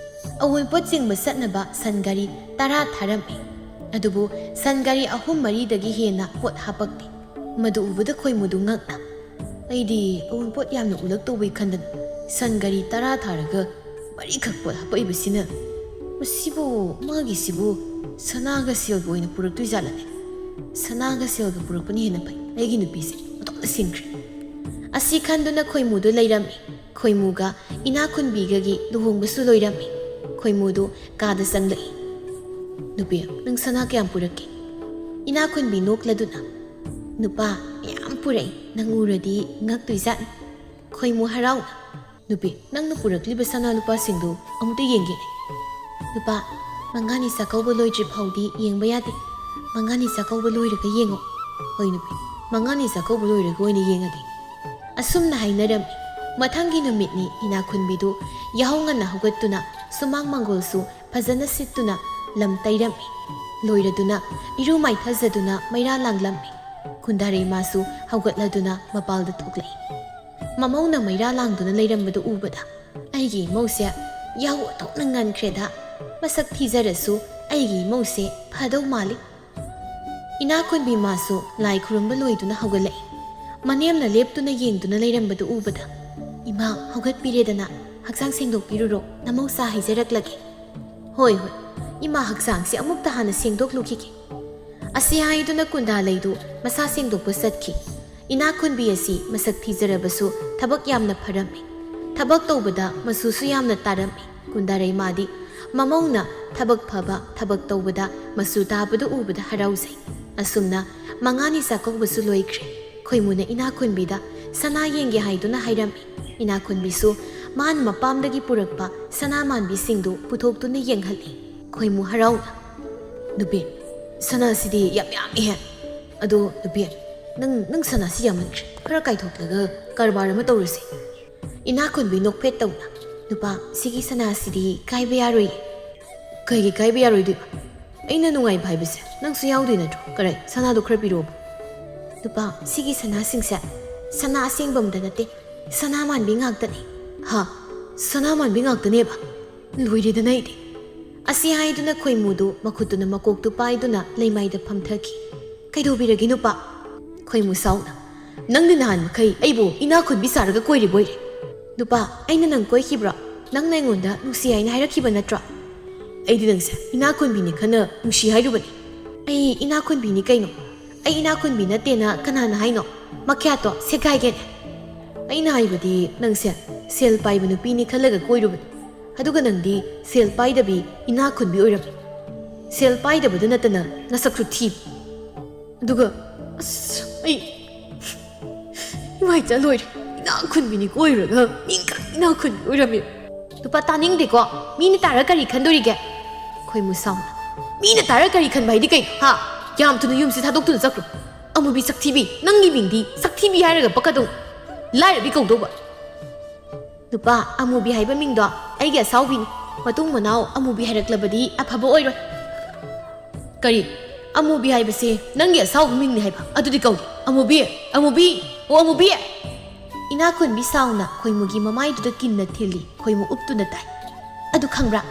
ꯑꯋꯨꯟꯄꯣꯠ ꯆꯤꯡꯕ ꯆꯠꯅꯕ ꯁꯟ ꯒꯥꯔꯤ ꯇꯔꯥ ꯊꯥꯔꯝꯃꯤ꯫ ꯑꯗꯨꯕꯨ ꯁꯟ ꯒꯥꯔꯤ ꯑꯍꯨꯝ ꯃꯔꯤꯗꯒꯤ ꯍꯦꯟꯅ ꯄꯣꯠ ꯍꯥꯄꯛꯇꯦ꯫ ꯃꯗꯨ ꯎꯕꯗ ꯈꯣꯏꯃꯨꯗꯨ ꯉꯛꯅ, "ꯑꯩꯗꯤ ꯑꯋꯨꯟꯄꯣꯠ ꯌꯥꯝꯅ ꯎꯂꯛꯇꯧꯕꯩ ꯈꯟꯗꯅ ꯁꯟ ꯒꯥꯔꯤ ꯇꯔꯥ ꯊꯥꯔꯒ ꯃꯔꯤꯈꯛ ꯄꯣꯠ ꯍꯥꯄꯛꯏꯕꯁꯤꯅ, ꯃꯁꯤꯕꯨ, ꯃꯥꯒꯤꯁꯤꯕꯨ ꯁꯅꯥꯒ ꯁꯦꯜꯒ ꯑꯣꯏꯅ ꯄꯨꯔꯛꯇꯣꯏꯖꯥꯠꯂꯅꯦ? ꯁꯅꯥꯒ ꯁꯦꯜꯒ ꯄꯨꯔꯛꯄꯅ ꯍꯦꯟꯅ ꯐꯩ꯫ ꯑꯩꯒꯤ ꯅꯨꯄꯤꯁꯦ ꯑꯣꯟꯊꯣꯛꯅ ꯁꯤꯡꯈ꯭ꯔꯦ꯫" ꯑꯁꯤ ꯈꯟꯗꯨꯅ ꯈꯣꯏꯃꯨꯗꯨ ꯂꯩꯔꯝꯃꯤ꯫ ꯈꯣꯏꯃꯨꯒ ꯏꯅꯥꯛ ꯈꯨꯟꯕꯤꯒꯒꯤ ꯂꯨꯍꯣꯡꯕꯁꯨ ꯂꯣꯏꯔꯝꯃꯤ꯫ ꯈꯣꯏꯃꯨꯗꯨ ꯀꯥꯗ ꯆꯪꯂꯛꯏ꯫ "ꯅꯨꯄꯤ, ꯅꯪ ꯁꯅꯥ ꯀꯌꯥꯝ ꯄꯨꯔꯛꯀꯦ?" ꯏꯅꯥꯛ ꯈꯨꯟꯕꯤ ꯅꯣꯛꯂꯗꯨꯅ, "ꯅꯨꯄꯥ, ꯃꯌꯥꯝ ꯄꯨꯔꯛꯏ꯫ ꯅꯪ ꯎꯔꯗꯤ ꯉꯛꯇꯣꯏꯖꯥꯠꯅꯤ꯫" ꯈꯣꯏꯃꯨ ꯍꯔꯥꯎꯅ, "ꯅꯨꯄꯤ, ꯅꯪꯅ ꯄꯨꯔꯛꯂꯤꯕ ꯁꯅꯥ ꯂꯨꯄꯥꯁꯤꯡꯗꯨ ꯑꯃꯨꯛꯇ ꯌꯦꯡꯒꯦꯅꯦ꯫" "ꯅꯨꯄꯥ, ꯃꯉꯥꯅꯤ ꯆꯥꯛꯀꯧꯕ ꯂꯣꯏꯗ꯭ꯔꯤ ꯐꯥꯎꯗꯤ ꯌꯦꯡꯕ ꯌꯥꯗꯦ꯫ ꯃꯉꯥꯅꯤ ꯆꯥꯛꯀꯧꯕ ꯂꯣꯏꯔꯒ ꯌꯦꯡꯉꯣ꯫" "ꯍꯣꯏ ꯅꯨꯄꯤ, ꯃꯉꯥꯅꯤ ꯆꯥꯛꯀꯧꯕ ꯂꯣꯏꯔꯒ ꯑꯣꯏꯅ ꯌꯦꯡꯉꯒꯦ꯫" ꯑꯁꯨꯝꯅ ꯍꯥꯏꯅꯔꯝꯃꯤ꯫ ꯃꯊꯪꯒꯤ ꯅꯨꯃꯤꯠꯅꯤ ꯏꯅꯥꯛ ꯈꯨꯟꯕꯤꯗꯨ ꯌꯥꯍꯧ ꯉꯟꯅ ꯍꯧꯒꯠꯇꯨꯅ ꯁꯨꯃꯥꯡ ꯃꯥꯡꯒꯣꯜꯁꯨ ꯐꯖꯅ ꯁꯤꯠꯇꯨꯅ ꯂꯝ ꯇꯩꯔꯝꯃꯤ꯫ ꯂꯣꯏꯔꯗꯨꯅ ꯏꯔꯨ ꯃꯥꯏꯊꯖꯗꯨꯅ ꯃꯩꯔꯥ ꯂꯥꯡꯂꯝꯃꯤ꯫ ꯀꯨꯟꯗꯥꯔꯩꯃꯥꯁꯨ ꯍꯧꯒꯠꯂꯗꯨꯅ ꯃꯄꯥꯜꯗ ꯊꯣꯛꯂꯛꯏ꯫ ꯃꯃꯧꯅ ꯃꯩꯔꯥ ꯂꯥꯡꯗꯨꯅ ꯂꯩꯔꯝꯕꯗꯨ ꯎꯕꯗ ꯑꯩꯒꯤ ꯏꯃꯧꯁꯦ ꯌꯥꯍꯧ ꯑꯣꯟꯊꯣꯛꯅ ꯉꯟꯈ꯭ꯔꯦꯗ꯫ ꯃꯁꯛ ꯊꯤꯖꯔꯁꯨ ꯑꯩꯒꯤ ꯏꯃꯧꯁꯦ ꯐꯗꯧ ꯃꯥꯜꯂꯤ꯫ ꯏꯅꯥꯛꯈꯨꯟꯕꯤ ꯃꯥꯁꯨ ꯂꯥꯏ ꯈꯨꯔꯨꯝꯕ ꯂꯣꯏꯗꯨꯅ ꯍꯧꯒꯠꯂꯛꯏ꯫ ꯃꯅꯦꯝꯅ ꯂꯦꯞꯇꯨꯅ ꯌꯦꯡꯗꯨꯅ ꯂꯩꯔꯝꯕꯗꯨ ꯎꯕꯗ, "ꯏꯃꯥ, ꯍꯧꯒꯠꯄꯤꯔꯦꯗꯅ, ꯍꯛꯆꯥꯡ ꯁꯦꯡꯗꯣꯛꯄꯤꯔꯨꯔꯣ, ꯅꯃꯧꯁꯥ ꯍꯥꯏꯖꯔꯛꯂꯒꯦ꯫" "ꯍꯣꯏ, ꯍꯣꯏ, ꯏꯃꯥ ꯍꯛꯆꯥꯡꯁꯦ ꯑꯃꯨꯛꯇ ꯍꯥꯟꯅ ꯁꯦꯡꯗꯣꯛꯂꯨꯈꯤꯒꯦ꯫" ꯑꯁꯤ ꯍꯥꯏꯗꯨꯅ ꯀꯨꯟꯗꯥ ꯂꯩꯗꯨ ꯃꯁꯥ ꯁꯦꯡꯗꯣꯛꯄ ꯆꯠꯈꯤ꯫ ꯏꯅꯥꯛꯈꯨꯟꯕꯤ ꯑꯁꯤ ꯃꯁꯛ ꯊꯤꯖꯔꯕꯁꯨ ꯊꯕꯛ ꯌꯥꯝꯅ ꯐꯔꯝꯃꯤ꯫ ꯊꯕꯛ ꯇꯧꯕꯗ ꯃꯆꯨꯁꯨ ꯌꯥꯝꯅ ꯇꯥꯔꯝꯃꯤ꯫ ꯀꯨꯟꯗꯥꯔꯩꯃꯥꯗꯤ ꯃꯃꯧꯅ ꯊꯕꯛ ꯐꯕ ꯊꯕꯛ ꯇꯧꯕꯗ ꯃꯆꯨ ꯇꯥꯕꯗꯨ ꯎꯕꯗ ꯍꯔꯥꯎꯖꯩ꯫ ꯑꯁꯨꯝꯅ ꯃꯉꯥꯅꯤ ꯆꯥꯛꯀꯧꯕꯁꯨ ꯂꯣꯏꯈ꯭ꯔꯦ꯫ ꯈꯣꯏꯃꯨꯅ ꯏꯅꯥꯛꯈꯨꯟꯕꯤꯗ ꯁꯅꯥ ꯌꯦꯡꯒꯦ ꯍꯥꯏꯗꯨꯅ ꯍꯥꯏꯔꯝꯃꯤ꯫ ꯏꯅꯥꯛꯈꯨꯟꯕꯤꯁꯨ ꯃꯥꯅ ꯃꯄꯥꯝꯗꯒꯤ ꯄꯨꯔꯛꯄ ꯁꯅꯥ ꯃꯥꯟꯕꯤꯁꯤꯡꯗꯨ ꯄꯨꯊꯣꯛꯇꯨꯅ ꯌꯦꯡꯍꯜꯂꯤ꯫ ꯈꯣꯏꯃꯨ ꯍꯔꯥꯎꯅ, "ꯅꯨꯄꯤ, ꯁꯅꯥꯁꯤꯗꯤ ꯌꯥꯝ ꯌꯥꯝꯃꯤꯍꯦ꯫ ꯑꯗꯣ ꯅꯨꯄꯤ, ꯅꯪ, ꯅꯪ ꯁꯅꯥꯁꯤ ꯌꯥꯝꯃꯟꯈ꯭ꯔꯦ꯫ ꯈꯔ ꯀꯥꯏꯊꯣꯛꯂꯒ ꯀꯔꯕꯥꯔ ꯑꯃ ꯇꯧꯔꯁꯤ꯫" ꯏꯅꯥꯛꯈꯨꯟꯕꯤ ꯅꯣꯛꯐꯦꯠ ꯇꯧꯅ, "ꯅꯨꯄꯥ, ꯁꯤꯒꯤ ꯁꯅꯥꯁꯤꯗꯤ ꯀꯥꯏꯕ ꯌꯥꯔꯣꯏꯌꯦ꯫" "ꯀꯩꯒꯤ ꯀꯥꯏꯕ ꯌꯥꯔꯣꯏꯗꯣꯏꯕ? ꯑꯩꯅ ꯅꯨꯡꯉꯥꯏꯕ ꯍꯥꯏꯕꯁꯦ ꯅꯪꯁꯨ ꯌꯥꯎꯗꯣꯏ ꯅꯠꯇ꯭ꯔꯣ? ꯀꯔꯥꯏ, ꯁꯅꯥꯗꯣ ꯈꯔ ꯄꯤꯔꯛꯑꯣꯕ꯫" "ꯅꯨꯄꯥ, ꯁꯤꯒꯤ ꯁꯅꯥꯁꯤꯡꯁꯦ ꯁꯅꯥ ꯑꯁꯦꯡꯕ ꯑꯝꯇ ꯅꯠꯇꯦ, ꯁꯅꯥ ꯃꯥꯟꯕꯤ ꯉꯥꯛꯇꯅꯦ꯫" "ꯍꯥ? ꯁꯅꯥ ꯃꯥꯟꯕꯤ ꯉꯥꯛꯇꯅꯦꯕ? ꯂꯣꯏꯔꯦꯗꯅ ꯑꯩꯗꯤ꯫" ꯑꯁꯤ ꯍꯥꯏꯗꯨꯅ ꯈꯣꯏꯃꯨꯗꯨ ꯃꯈꯨꯠꯇꯨꯅ ꯃꯀꯣꯛꯇꯨ ꯄꯥꯏꯗꯨꯅ ꯂꯩꯃꯥꯏꯗ ꯐꯝꯊꯈꯤ꯫ "ꯀꯩꯗꯧꯕꯤꯔꯒꯦ ꯅꯨꯄꯥ?" ꯈꯣꯏꯃꯨ ꯁꯥꯎꯅ, "ꯅꯪꯗꯤ ꯅꯍꯥꯟ ꯃꯈꯩ ꯑꯩꯕꯨ ꯏꯅꯥꯛꯈꯨꯟꯕꯤ ꯁꯥꯔꯒ ꯀꯣꯏꯔꯤꯕ ꯑꯣꯏꯔꯦ꯫" "ꯅꯨꯄꯥ, ꯑꯩꯅ ꯅꯪ ꯀꯣꯏꯈꯤꯕ꯭ꯔꯣ? ꯅꯪꯅ ꯑꯩꯉꯣꯟꯗ ꯅꯨꯡꯁꯤ ꯍꯥꯏꯅ ꯍꯥꯏꯔꯛꯈꯤꯕ ꯅꯠꯇ꯭ꯔꯣ?" "ꯑꯩꯗꯤ ꯅꯪꯁꯦ ꯏꯅꯥꯛꯈꯨꯟꯕꯤꯅꯤ ꯈꯟꯅ ꯅꯨꯡꯁꯤ ꯍꯥꯏꯔꯨꯕꯅꯤ꯫" "ꯑꯩ ꯏꯅꯥꯛꯈꯨꯟꯕꯤꯅꯤ ꯀꯩꯅꯣ? ꯑꯩ ꯏꯅꯥꯛꯈꯨꯟꯕꯤ ꯅꯠꯇꯦꯅ ꯀꯅꯥꯅ ꯍꯥꯏꯅꯣ? ꯃꯈ꯭ꯌꯥꯠꯇꯣ ꯁꯦꯒꯥꯏꯒꯦꯅꯦ꯫" "ꯑꯩꯅ ꯍꯥꯏꯕꯗꯤ ꯅꯪꯁꯦ ꯁꯦꯜ ꯄꯥꯏꯕ ꯅꯨꯄꯤꯅꯤ ꯈꯜꯂꯒ ꯀꯣꯏꯔꯨꯕꯅꯤ꯫ ꯑꯗꯨꯒ ꯅꯪꯗꯤ ꯁꯦꯜ ꯄꯥꯏꯗꯕꯤ ꯏꯅꯥꯛꯈꯨꯟꯕꯤ ꯑꯣꯏꯔꯝꯃꯤ꯫ ꯁꯦꯜ ꯄꯥꯏꯗꯕꯗ ꯅꯠꯇꯅ ꯅꯁꯛꯁꯨ ꯊꯤꯕ꯫ ꯑꯗꯨꯒ, ꯑꯁ, ꯑꯩ, ꯏꯃꯥ ꯏꯆꯥ ꯂꯣꯏꯔꯦ꯫ ꯏꯅꯥꯛꯈꯨꯟꯕꯤꯅꯤ ꯀꯣꯏꯔꯨꯔꯒ ꯃꯤ ꯈꯛ ꯏꯅꯥꯛꯈꯨꯟꯕꯤ ꯑꯣꯏꯔꯝꯃꯤ꯫" "ꯅꯨꯄꯥ, ꯇꯥꯅꯤꯡꯗꯦꯀꯣ꯫ ꯃꯤꯅ ꯇꯥꯔ ꯀꯔꯤ ꯈꯟꯗꯣꯔꯤꯒꯦ?" ꯈꯣꯏꯃꯨ ꯁꯥꯎꯅ, "ꯃꯤꯅ ꯇꯥꯔ ꯀꯔꯤ ꯈꯟꯕ ꯍꯥꯏꯗꯤ ꯀꯩꯅꯣ? ꯍꯥ? ꯌꯥꯝ ꯊꯨꯅ ꯌꯨꯝꯁꯤ ꯊꯥꯗꯣꯛꯇꯨꯅ ꯆꯠꯈ꯭ꯔꯣ꯫ ꯑꯃꯨꯕꯤ ꯁꯛꯊꯤꯕꯤ, ꯅꯪꯒꯤ ꯃꯤꯡꯗꯤ ꯁꯛꯊꯤꯕꯤ ꯍꯥꯏꯔꯒ ꯄꯛꯀꯗꯧ, ꯂꯥꯏꯔꯕꯤ ꯀꯧꯗꯧꯕ꯫" "ꯅꯨꯄꯥ, ꯑꯃꯨꯕꯤ ꯍꯥꯏꯕ ꯃꯤꯡꯗꯣ ꯑꯩꯒꯤ ꯑꯁꯥꯎꯕꯤꯅꯤ꯫ ꯃꯇꯨꯡ ꯃꯅꯥꯎ ꯑꯃꯨꯕꯤ ꯍꯥꯏꯔꯛꯂꯕꯗꯤ ꯑꯐꯕ ꯑꯣꯏꯔꯣꯏ꯫ ꯀꯔꯤ? ꯑꯃꯨꯕꯤ ꯍꯥꯏꯕꯁꯦ ꯅꯪꯒꯤ ꯑꯁꯥꯎꯕ ꯃꯤꯡꯅꯤ ꯍꯥꯏꯕ? ꯑꯗꯨꯗꯤ ꯀꯧꯒꯦ꯫ ꯑꯃꯨꯕꯤ! ꯑꯃꯨꯕꯤ! ꯑꯣ, ꯑꯃꯨꯕꯤ! ꯏꯅꯥꯈꯨꯟꯕꯤ ꯁꯥꯎꯅ ꯈꯣꯏꯃꯨꯒꯤ ꯃꯃꯥꯏꯗꯨꯗ ꯀꯤꯟꯅ ꯊꯤꯜꯂꯤ꯫ ꯈꯣꯏꯃꯨ ꯎꯞꯇꯨꯅ ꯇꯥꯏ꯫ ꯑꯗꯨ ꯈꯪꯕ꯭ꯔꯥ?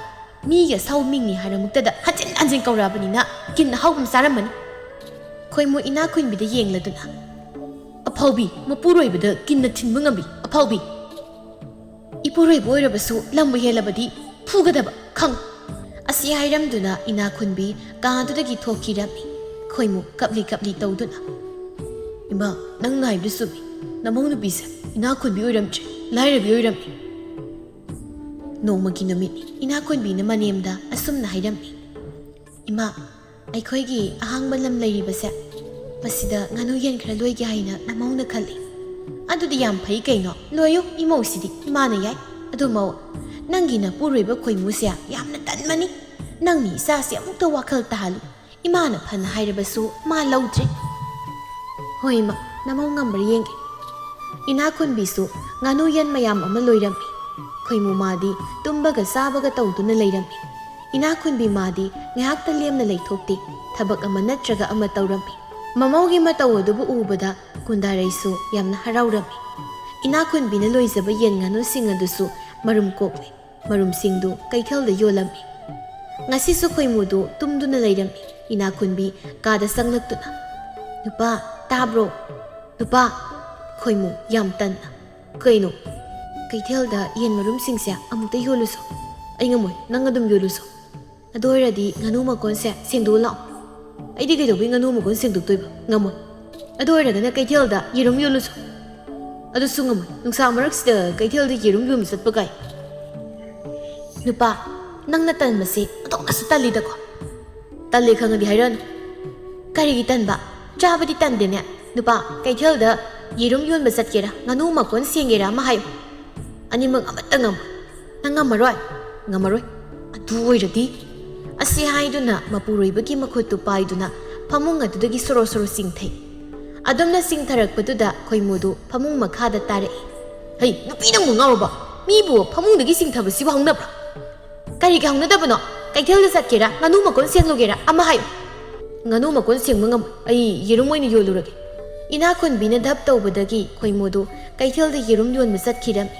ꯃꯤꯒꯤ ꯑꯁꯥꯎꯕ ꯃꯤꯡꯅꯤ ꯍꯥꯏꯔꯃꯛꯇꯗ ꯍꯟꯖꯤꯟ ꯍꯟꯖꯤꯟ ꯀꯧꯔꯛꯑꯕꯅꯤꯅ ꯀꯤꯟ ꯑꯍꯥꯎꯕ ꯑꯃ ꯆꯥꯔꯝꯃꯅꯤ꯫ ꯈꯣꯏꯃꯨ ꯏꯅꯥꯈꯨꯟꯕꯤꯗ ꯌꯦꯡꯂꯗꯨꯅ, "ꯑꯐꯥꯎꯕꯤ, ꯃꯄꯨꯔꯣꯏꯕꯗ ꯀꯤꯟꯅ ꯊꯤꯟꯕ ꯉꯝꯕꯤ ꯑꯐꯥꯎꯕꯤ꯫ ꯏꯄꯨꯔꯣꯏꯕ ꯑꯣꯏꯔꯕꯁꯨ ꯂꯝꯕꯨ ꯍꯦꯜꯂꯕꯗꯤ ꯐꯨꯒꯗꯕ ꯈꯪ!" ꯑꯁꯤ ꯍꯥꯏꯔꯝꯗꯨꯅ ꯏꯅꯥꯈꯨꯟꯕꯤ ꯀꯥꯗꯨꯗꯒꯤ ꯊꯣꯛꯈꯤꯔꯝꯃꯤ꯫ ꯈꯣꯏꯃꯨ ꯀꯞꯂꯤ ꯀꯞꯂꯤ ꯇꯧꯗꯨꯅ, "ꯏꯃꯥ, ꯅꯪꯅ ꯍꯥꯏꯕꯗꯨ ꯆꯨꯝꯃꯤ꯫ ꯅꯃꯧ ꯅꯨꯄꯤꯁꯦ ꯏꯅꯥꯈꯨꯟꯕꯤ ꯑꯣꯏꯔꯝꯗ꯭ꯔꯦ, ꯂꯥꯏꯔꯕꯤ ꯑꯣꯏꯔꯝꯃꯤ꯫" ꯅꯣꯡꯃꯒꯤ ꯅꯨꯃꯤꯠ ꯏꯅꯥꯈꯨꯟꯕꯤꯅ ꯃꯅꯦꯝꯗ ꯑꯁꯨꯝꯅ ꯍꯥꯏꯔꯝꯃꯤ, "ꯏꯃꯥ, ꯑꯩꯈꯣꯏꯒꯤ ꯑꯍꯥꯡꯕ ꯂꯝ ꯂꯩꯔꯤꯕꯁꯦ, ꯃꯁꯤꯗ ꯉꯥꯅꯨ ꯌꯦꯟ ꯈꯔ ꯂꯣꯏꯒꯦ ꯍꯥꯏꯅ ꯅꯃꯧꯅ ꯈꯜꯂꯤ꯫" "ꯑꯗꯨꯗꯤ ꯌꯥꯝ ꯐꯩ ꯀꯩꯅꯣ, ꯂꯣꯏꯌꯨ, ꯏꯃꯧꯁꯤꯗꯤ ꯏꯃꯥꯅ ꯌꯥꯏ꯫ ꯑꯗꯨ ꯃꯧ, ꯅꯪꯒꯤ ꯅꯄꯨꯔꯣꯏꯕ ꯈꯣꯏꯃꯨꯁꯦ ꯌꯥꯝꯅ ꯇꯟꯕꯅꯤ꯫ ꯅꯪꯅ ꯏꯆꯥꯁꯦ ꯑꯃꯨꯛꯇ ꯋꯥꯈꯜ ꯇꯥꯍꯜꯂꯨ꯫ ꯏꯃꯥꯅ ꯐꯅ ꯍꯥꯏꯔꯕꯁꯨ ꯃꯥ ꯂꯧꯗ꯭ꯔꯦ꯫" "ꯍꯣꯏ ꯏꯃꯥ, ꯅꯃꯧ ꯉꯝꯕ꯭ꯔꯥ ꯌꯦꯡꯒꯦ꯫" ꯏꯅꯥꯈꯨꯟꯕꯤꯁꯨ ꯉꯥꯅꯨ ꯌꯦꯟ ꯃꯌꯥꯝ ꯑꯃ ꯂꯣꯏꯔꯝꯃꯤ꯫ ꯈꯣꯏꯃꯨ ꯃꯥꯗꯤ ꯇꯨꯝꯕꯒ ꯆꯥꯕꯒ ꯇꯧꯗꯨꯅ ꯂꯩꯔꯝꯃꯤ꯫ ꯏꯅꯥꯈꯨꯟꯕꯤ ꯃꯥꯗꯤ ꯉꯥꯏꯍꯥꯛꯇ ꯂꯦꯝꯅ ꯂꯩꯊꯣꯛꯇꯦ꯫ ꯊꯕꯛ ꯑꯃ ꯅꯠꯇ꯭ꯔꯒ ꯑꯃ ꯇꯧꯔꯝꯃꯤ꯫ ꯃꯃꯧꯒꯤ ꯃꯇꯧ ꯑꯗꯨꯕꯨ ꯎꯕꯗ ꯀꯨꯟꯗꯥꯔꯩꯁꯨ ꯌꯥꯝꯅ ꯍꯔꯥꯎꯔꯝꯃꯤ꯫ ꯏꯅꯥꯈꯨꯟꯕꯤꯅ ꯂꯣꯏꯖꯕ ꯌꯦꯟ ꯉꯥꯅꯨꯁꯤꯡ ꯑꯗꯨꯁꯨ ꯃꯔꯨꯝ ꯀꯣꯛꯂꯦ꯫ ꯃꯔꯨꯝꯁꯤꯡꯗꯨ ꯀꯩꯊꯦꯜꯗ ꯌꯣꯜꯂꯝꯃꯤ꯫ ꯉꯁꯤꯁꯨ ꯈꯣꯏꯃꯨꯗꯨ ꯇꯨꯝꯗꯨꯅ ꯂꯩꯔꯝꯃꯤ꯫ ꯏꯅꯥꯈꯨꯟꯕꯤ ꯀꯥꯗ ꯆꯪꯂꯛꯇꯨꯅ, "ꯅꯨꯄꯥ, ꯇꯥꯕ꯭ꯔꯣ? ꯅꯨꯄꯥ!" ꯈꯣꯏꯃꯨ ꯌꯥꯝ ꯇꯟꯅ, "ꯀꯩꯅꯣ? ꯀꯩꯊꯦꯜꯗ ꯌꯦꯟ ꯃꯔꯨꯝꯁꯤꯡꯁꯦ ꯑꯃꯨꯛꯇ ꯌꯣꯜꯂꯨꯁꯣ꯫" "ꯑꯩ ꯉꯝꯃꯣꯏ, ꯅꯪ ꯑꯗꯨꯝ ꯌꯣꯜꯂꯨꯁꯣ꯫ ꯑꯗꯨ ꯑꯣꯏꯔꯗꯤ ꯉꯥꯅꯨ ꯃꯀꯣꯟꯁꯦ ꯁꯦꯡꯗꯣꯛꯑ ꯂꯥꯛꯑꯣ꯫" "ꯑꯩꯗꯤ ꯀꯩꯗꯧꯕꯩ ꯉꯥꯅꯨ ꯃꯀꯣꯟ ꯁꯦꯡꯗꯣꯛꯇꯣꯏꯕ? ꯉꯝꯃꯣꯏ꯫ ꯑꯗꯨ ꯑꯣꯏꯔꯒꯅ ꯀꯩꯊꯦꯜꯗ ꯌꯦꯔꯨꯝ ꯌꯣꯜꯂꯨꯁꯣ꯫" "ꯑꯗꯨꯁꯨ ꯉꯝꯃꯣꯏ, ꯅꯨꯡꯁꯥ ꯃꯔꯛꯁꯤꯗ ꯀꯩꯊꯦꯜꯗ ꯌꯦꯔꯨꯝ ꯌꯣꯟꯕ ꯆꯠꯄ ꯀꯥꯏ꯫" "ꯅꯨꯄꯥ, ꯅꯪꯅ ꯇꯟꯕꯁꯦ ꯑꯣꯟꯊꯣꯛꯅꯁꯨ ꯇꯜꯂꯤꯗꯀꯣ꯫" "ꯇꯜꯂꯦ ꯈꯪꯉꯗꯤ ꯍꯥꯏꯔꯛꯑꯅꯨ꯫" "ꯀꯔꯤꯒꯤ ꯇꯟꯕ? ꯆꯥꯕꯗꯤ ꯇꯟꯗꯦꯅꯦ꯫ ꯅꯨꯄꯥ, ꯀꯩꯊꯦꯜꯗ ꯌꯦꯔꯨꯝ ꯌꯣꯟꯕ ꯆꯠꯀꯦꯔꯥ, ꯉꯥꯅꯨ ꯃꯀꯣꯟ ꯁꯦꯡꯒꯦꯔꯥ ꯑꯃ ꯍꯥꯏꯌꯨ꯫ ꯑꯅꯤꯃꯛ ꯑꯃꯠꯇ ꯉꯝꯃꯣꯏ꯫" "ꯅꯪ ꯉꯝꯃꯔꯣꯏ?" "ꯉꯝꯃꯔꯣꯏ꯫" "ꯑꯗꯨ ꯑꯣꯏꯔꯗꯤ꯫" ꯑꯁꯤ ꯍꯥꯏꯗꯨꯅ ꯃꯄꯨꯔꯣꯏꯕꯒꯤ ꯃꯈꯨꯠꯇꯨ ꯄꯥꯏꯗꯨꯅ ꯐꯃꯨꯡ ꯑꯗꯨꯗꯒꯤ ꯁꯣꯔꯣ ꯁꯣꯔꯣ ꯆꯤꯡꯊꯩ꯫ ꯑꯗꯨꯝꯅ ꯆꯤꯡꯊꯔꯛꯄꯗꯨꯗ ꯈꯣꯏꯃꯨꯗꯨ ꯐꯃꯨꯡ ꯃꯈꯥꯗ ꯇꯥꯔꯛꯏ꯫ "ꯍꯩ, ꯅꯨꯄꯤ ꯅꯪꯕꯨ ꯉꯥꯎꯔꯕ? ꯃꯤꯕꯨ ꯐꯃꯨꯡꯗꯒꯤ ꯆꯤꯡꯊꯕꯁꯤꯕꯨ ꯍꯧꯅꯕ꯭ꯔꯥ?" "ꯀꯔꯤꯒꯤ ꯍꯧꯅꯗꯕꯅꯣ? ꯀꯩꯊꯦꯜꯗ ꯆꯠꯀꯦꯔꯥ, ꯉꯥꯅꯨ ꯃꯀꯣꯟ ꯁꯦꯡꯂꯨꯒꯦꯔꯥ, ꯑꯃ ꯍꯥꯏꯌꯨ꯫" "ꯉꯥꯅꯨ ꯃꯀꯣꯟ ꯁꯦꯡꯕ ꯉꯝꯃꯣꯏ, ꯑꯩ ꯌꯦꯔꯨꯝ ꯑꯣꯏꯅ ꯌꯣꯜꯂꯨꯔꯒꯦ꯫" ꯏꯅꯥꯛꯈꯨꯟꯕꯤꯅ ꯙꯞ ꯇꯧꯕꯗꯒꯤ ꯈꯣꯏꯃꯨꯗꯨ ꯀꯩꯊꯦꯜꯗ ꯌꯦꯔꯨꯝ ꯌꯣꯟꯕ ꯆꯠꯈꯤꯔꯝꯃꯤ꯫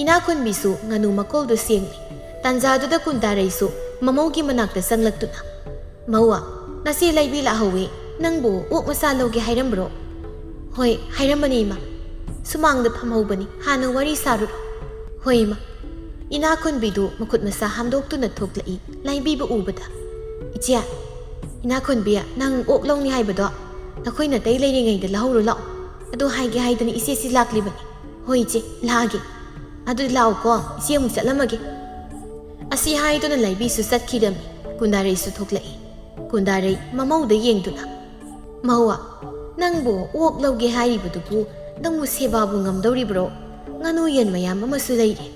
ꯏꯅꯥꯛꯈꯨꯟꯕꯤꯁꯨ ꯉꯥꯅꯨ ꯃꯀꯣꯜꯗꯨ ꯁꯦꯡꯂꯤ꯫ ꯇꯥꯟꯖꯥꯗꯨꯗ ꯀꯨꯟꯗꯥꯔꯩꯁꯨ ꯃꯃꯧꯒꯤ ꯃꯅꯥꯛꯇ ꯆꯪꯂꯛꯇꯨꯅ, "ꯃꯧꯋꯥ, ꯅꯆꯦ ꯂꯩꯕꯤ ꯂꯥꯛꯍꯧꯋꯤ꯫ ꯅꯪꯕꯨ ꯑꯣꯛ ꯃꯆꯥ ꯂꯧꯒꯦ ꯍꯥꯏꯔꯝꯕ꯭ꯔꯣ?" "ꯍꯣꯏ, ꯍꯥꯏꯔꯝꯕꯅꯤ ꯏꯃꯥ꯫ ꯁꯨꯃꯥꯡꯗ ꯐꯝꯍꯧꯕꯅꯤ, ꯍꯥꯟꯅ ꯋꯥꯔꯤ ꯁꯥꯔꯨꯔꯣ꯫" "ꯍꯣꯏ ꯏꯃꯥ꯫" ꯏꯅꯥꯛꯈꯨꯟꯕꯤꯗꯨ ꯃꯈꯨꯠ ꯃꯁꯥ ꯍꯥꯝꯗꯣꯛꯇꯨꯅ ꯊꯣꯛꯂꯛꯏ ꯂꯥꯏꯕꯤꯕ ꯎꯕꯗ꯫ "ꯏꯆꯦ, ꯏꯅꯥꯛꯈꯨꯟꯕꯤ, ꯅꯪ ꯑꯣꯛ ꯂꯧꯅꯤ ꯍꯥꯏꯕꯗꯣ ꯅꯈꯣꯏ ꯅꯥꯇꯩ ꯂꯩꯔꯤꯉꯩꯗ ꯂꯧꯍꯧꯔꯨ ꯂꯥꯛꯑꯣ꯫ ꯑꯗꯨ ꯍꯥꯏꯒꯦ ꯍꯥꯏꯗꯅ ꯏꯆꯦꯁꯤ ꯂꯥꯛꯂꯤꯕꯅꯤ꯫" "ꯍꯣꯏ ꯏꯆꯦ, ꯂꯥꯛꯑꯒꯦ꯫ ꯑꯗꯨꯗꯤ ꯂꯥꯛꯑꯣꯀꯣ, ꯏꯆꯦ ꯑꯃꯨꯛ ꯆꯠꯂꯝꯃꯒꯦ꯫" ꯑꯁꯤ ꯍꯥꯏꯗꯨꯅ ꯂꯥꯏꯕꯤꯁꯨ ꯆꯠꯈꯤꯔꯝꯃꯤ꯫ ꯀꯨꯟꯗꯥꯔꯩꯁꯨ ꯊꯣꯛꯂꯛꯏ꯫ ꯀꯨꯟꯗꯥꯔꯩ ꯃꯃꯧꯗ ꯌꯦꯡꯗꯨꯅ, "ꯃꯧꯋꯥ, ꯅꯪꯕꯨ ꯑꯣꯛ ꯂꯧꯒꯦ ꯍꯥꯏꯔꯤꯕꯗꯨꯕꯨ ꯅꯪꯕꯨ ꯁꯦꯕꯥꯕꯨ ꯉꯝꯗꯧꯔꯤꯕ꯭ꯔꯣ? ꯉꯥꯅꯨ ꯌꯦꯟ ꯃꯌꯥꯝ ꯑꯃꯁꯨ ꯂꯩꯔꯤ꯫"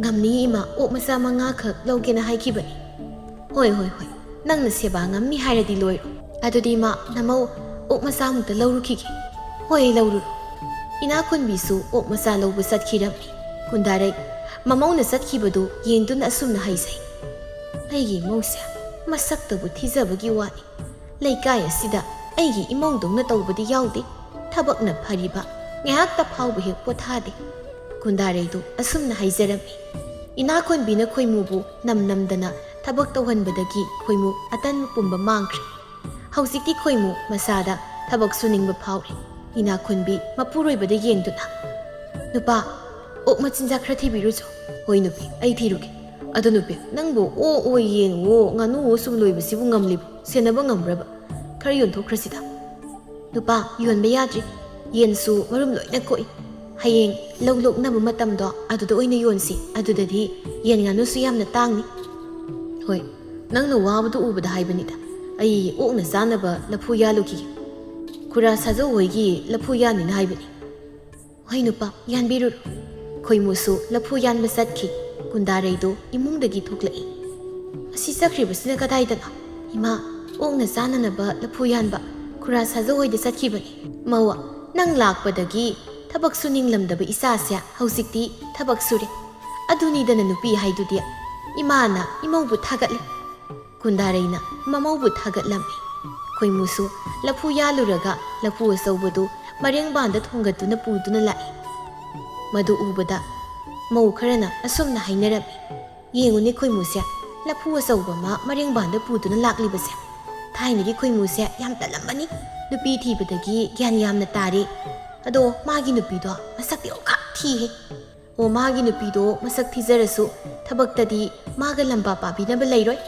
"ꯉꯝꯅꯤ ꯏꯃꯥ, ꯑꯣꯛ ꯃꯆꯥ ꯃꯉꯥꯈꯛ ꯂꯧꯒꯦꯅ ꯍꯥꯏꯈꯤꯕꯅꯤ꯫" "ꯍꯣꯏ, ꯍꯣꯏ, ꯍꯣꯏ, ꯅꯪꯅ ꯁꯦꯕꯥ ꯉꯝꯅꯤ ꯍꯥꯏꯔꯗꯤ ꯂꯣꯏꯔꯣ꯫ ꯑꯗꯨꯗꯤ ꯏꯃꯥ, ꯅꯃꯧ ꯑꯣꯛ ꯃꯆꯥ ꯑꯃꯨꯛꯇ ꯂꯧꯔꯨꯈꯤꯒꯦ꯫" "ꯍꯣꯏ, ꯂꯧꯔꯨꯔꯣ꯫" ꯏꯅꯥꯛꯈꯨꯟꯕꯤꯁꯨ ꯑꯣꯛ ꯃꯆꯥ ꯂꯧꯕ ꯆꯠꯈꯤꯔꯝꯃꯤ꯫ ꯀꯨꯟꯗꯥꯔꯩ ꯃꯃꯧꯅ ꯆꯠꯈꯤꯕꯗꯨ ꯌꯦꯡꯗꯨꯅ ꯑꯁꯨꯝꯅ ꯍꯥꯏꯖꯩ, "ꯑꯩꯒꯤ ꯏꯃꯧꯁꯦ ꯃꯁꯛꯇꯕꯨ ꯊꯤꯖꯕꯒꯤ ꯋꯥꯅꯤ꯫ ꯂꯩꯀꯥꯏ ꯑꯁꯤꯗ ꯑꯩꯒꯤ ꯏꯃꯧꯗꯧꯅ ꯇꯧꯕꯗꯤ ꯌꯥꯎꯗꯦ꯫ ꯊꯕꯛꯅ ꯐꯔꯤꯕ, ꯉꯥꯏꯍꯥꯛꯇ ꯐꯥꯎꯕ ꯍꯦꯛ ꯄꯣꯊꯥꯗꯦ꯫" ꯀꯨꯟꯗꯥꯔꯩꯗꯨ ꯑꯁꯨꯝꯅ ꯍꯥꯏꯖꯔꯝꯃꯤ꯫ ꯏꯅꯥꯛꯈꯨꯟꯕꯤꯅ ꯈꯣꯏꯃꯨꯕꯨ ꯅꯝ ꯅꯝꯗꯅ ꯊꯕꯛ ꯇꯧꯍꯟꯕꯗꯒꯤ ꯈꯣꯏꯃꯨ ꯑꯇꯟꯕ ꯄꯨꯝꯕ ꯃꯥꯡꯈ꯭ꯔꯦ꯫ ꯍꯧꯖꯤꯛꯇꯤ ꯈꯣꯏꯃꯨ ꯃꯁꯥꯗ ꯊꯕꯛ ꯁꯨꯅꯤꯡꯕ ꯐꯥꯎꯔꯦ꯫ ꯏꯅꯥꯛꯈꯨꯟꯕꯤ ꯃꯄꯨꯔꯣꯏꯕꯗ ꯌꯦꯡꯗꯨꯅ, "ꯅꯨꯄꯥ, ꯑꯣꯛ ꯃꯆꯤꯟꯖꯥꯛ ꯈꯔ ꯊꯤꯕꯤꯔꯨꯆꯣ꯫" "ꯍꯣꯏ ꯅꯨꯄꯤ, ꯑꯩ ꯊꯤꯔꯨꯒꯦ꯫ ꯑꯗꯣ ꯅꯨꯄꯤ, ꯅꯪꯕꯨ ꯑꯣꯛꯑꯣ ꯌꯦꯟꯑꯣ ꯉꯥꯅꯨꯑꯣ ꯁꯨꯝ ꯂꯣꯏꯕꯁꯤꯕꯨ ꯉꯝꯂꯤꯕꯣ? ꯁꯦꯟꯅꯕ ꯉꯝꯕ꯭ꯔꯕ? ꯈꯔ ꯌꯣꯟꯊꯣꯛꯈ꯭ꯔꯁꯤꯗ꯫" "ꯅꯨꯄꯥ, ꯌꯣꯟꯕ ꯌꯥꯗ꯭ꯔꯤ꯫ ꯌꯦꯟꯁꯨ ꯃꯔꯨꯝ ꯂꯣꯏꯅ ꯀꯣꯛꯏ꯫ ꯍꯌꯦꯡ ꯂꯧ ꯂꯣꯛꯅꯕ ꯃꯇꯝꯗꯣ ꯑꯗꯨꯗ ꯑꯣꯏꯅ ꯌꯣꯟꯁꯤ꯫ ꯑꯗꯨꯗꯗꯤ ꯌꯦꯟ ꯉꯥꯅꯨꯁꯨ ꯌꯥꯝꯅ ꯇꯥꯡꯅꯤ꯫" "ꯍꯣꯏ, ꯅꯪꯅ ꯋꯥꯕꯗꯨ ꯎꯕꯗ ꯍꯥꯏꯕꯅꯤꯗ꯫ ꯑꯩ ꯑꯣꯛꯅ ꯆꯥꯅꯕ ꯂꯐꯨ ꯌꯥꯜꯂꯨꯈꯤꯒꯦ꯫ ꯈꯨꯔꯥ ꯁꯥꯖꯧ ꯍꯣꯏꯒꯤ ꯂꯐꯨ ꯌꯥꯟꯅꯤꯅ ꯍꯥꯏꯕꯅꯤ꯫" "ꯍꯣꯏ ꯅꯨꯄꯥ, ꯌꯥꯟꯕꯤꯔꯨꯔꯣ꯫" ꯈꯣꯏꯃꯨꯁꯨ ꯂꯐꯨ ꯌꯥꯟꯕ ꯆꯠꯈꯤ꯫ ꯀꯨꯟꯗꯥꯔꯩꯗꯣ ꯏꯃꯨꯡꯗꯒꯤ ꯊꯣꯛꯂꯛꯏ꯫ "ꯑꯁꯤ ꯆꯠꯈ꯭ꯔꯤꯕꯁꯤꯅ ꯀꯗꯥꯏꯗꯅꯣ? ꯏꯃꯥ, ꯑꯣꯛꯅ ꯆꯥꯅꯅꯕ ꯂꯐꯨ ꯌꯥꯟꯕ ꯈꯨꯔꯥ ꯁꯥꯖꯧ ꯍꯣꯏꯗ ꯆꯠꯈꯤꯕꯅꯤ꯫" "ꯃꯧꯋꯥ, ꯅꯪ ꯂꯥꯛꯄꯗꯒꯤ ꯊꯕꯛ ꯁꯨꯅꯤꯡꯂꯝꯗꯕ ꯏꯆꯥꯁꯦ ꯍꯧꯖꯤꯛꯇꯤ ꯊꯕꯛ ꯁꯨꯔꯦ꯫ ꯑꯗꯨꯅꯤꯗꯅ ꯅꯨꯄꯤ ꯍꯥꯏꯗꯨꯗꯤ꯫" ꯏꯃꯥꯅ ꯏꯃꯧꯕꯨ ꯊꯥꯒꯠꯂꯤ꯫ ꯀꯨꯟꯗꯥꯔꯩꯅ ꯃꯃꯧꯕꯨ ꯊꯥꯒꯠꯂꯝꯃꯤ꯫ ꯈꯣꯏꯃꯨꯁꯨ ꯂꯐꯨ ꯌꯥꯜꯂꯨꯔꯒ ꯂꯐꯨ ꯑꯆꯧꯕꯗꯨ ꯃꯔꯦꯡꯕꯥꯟꯗ ꯊꯣꯡꯒꯠꯇꯨꯅ ꯄꯨꯗꯨꯅ ꯂꯥꯛꯏ꯫ ꯃꯗꯨ ꯎꯕꯗ ꯃꯧ ꯈꯔꯅ ꯑꯁꯨꯝꯅ ꯍꯥꯏꯅꯔꯝꯃꯤ, "ꯌꯦꯡꯉꯨꯅꯦ ꯈꯣꯏꯃꯨꯁꯦ, ꯂꯐꯨ ꯑꯆꯧꯕ ꯑꯃ ꯃꯔꯦꯡꯕꯥꯟꯗ ꯄꯨꯗꯨꯅ ꯂꯥꯛꯂꯤꯕꯁꯦ꯫ ꯊꯥꯏꯅꯒꯤ ꯈꯣꯏꯃꯨꯁꯦ ꯌꯥꯝ ꯇꯜꯂꯝꯕꯅꯤ꯫ ꯅꯨꯄꯤ ꯊꯤꯕꯗꯒꯤ ꯒ꯭ꯌꯥꯟ ꯌꯥꯝꯅ ꯇꯥꯔꯦ꯫ ꯑꯗꯣ ꯃꯥꯒꯤ ꯅꯨꯄꯤꯗꯣ ꯃꯁꯛꯇꯤ ꯑꯣꯟꯈꯛ ꯊꯤꯍꯦ꯫ ꯑꯣ, ꯃꯥꯒꯤ ꯅꯨꯄꯤꯗꯣ ꯃꯁꯛ ꯊꯤꯖꯔꯁꯨ ꯊꯕꯛꯇꯗꯤ ꯃꯥꯒ ꯂꯝꯕꯥ ꯄꯥꯕꯤꯅꯕ ꯂꯩꯔꯣꯏ꯫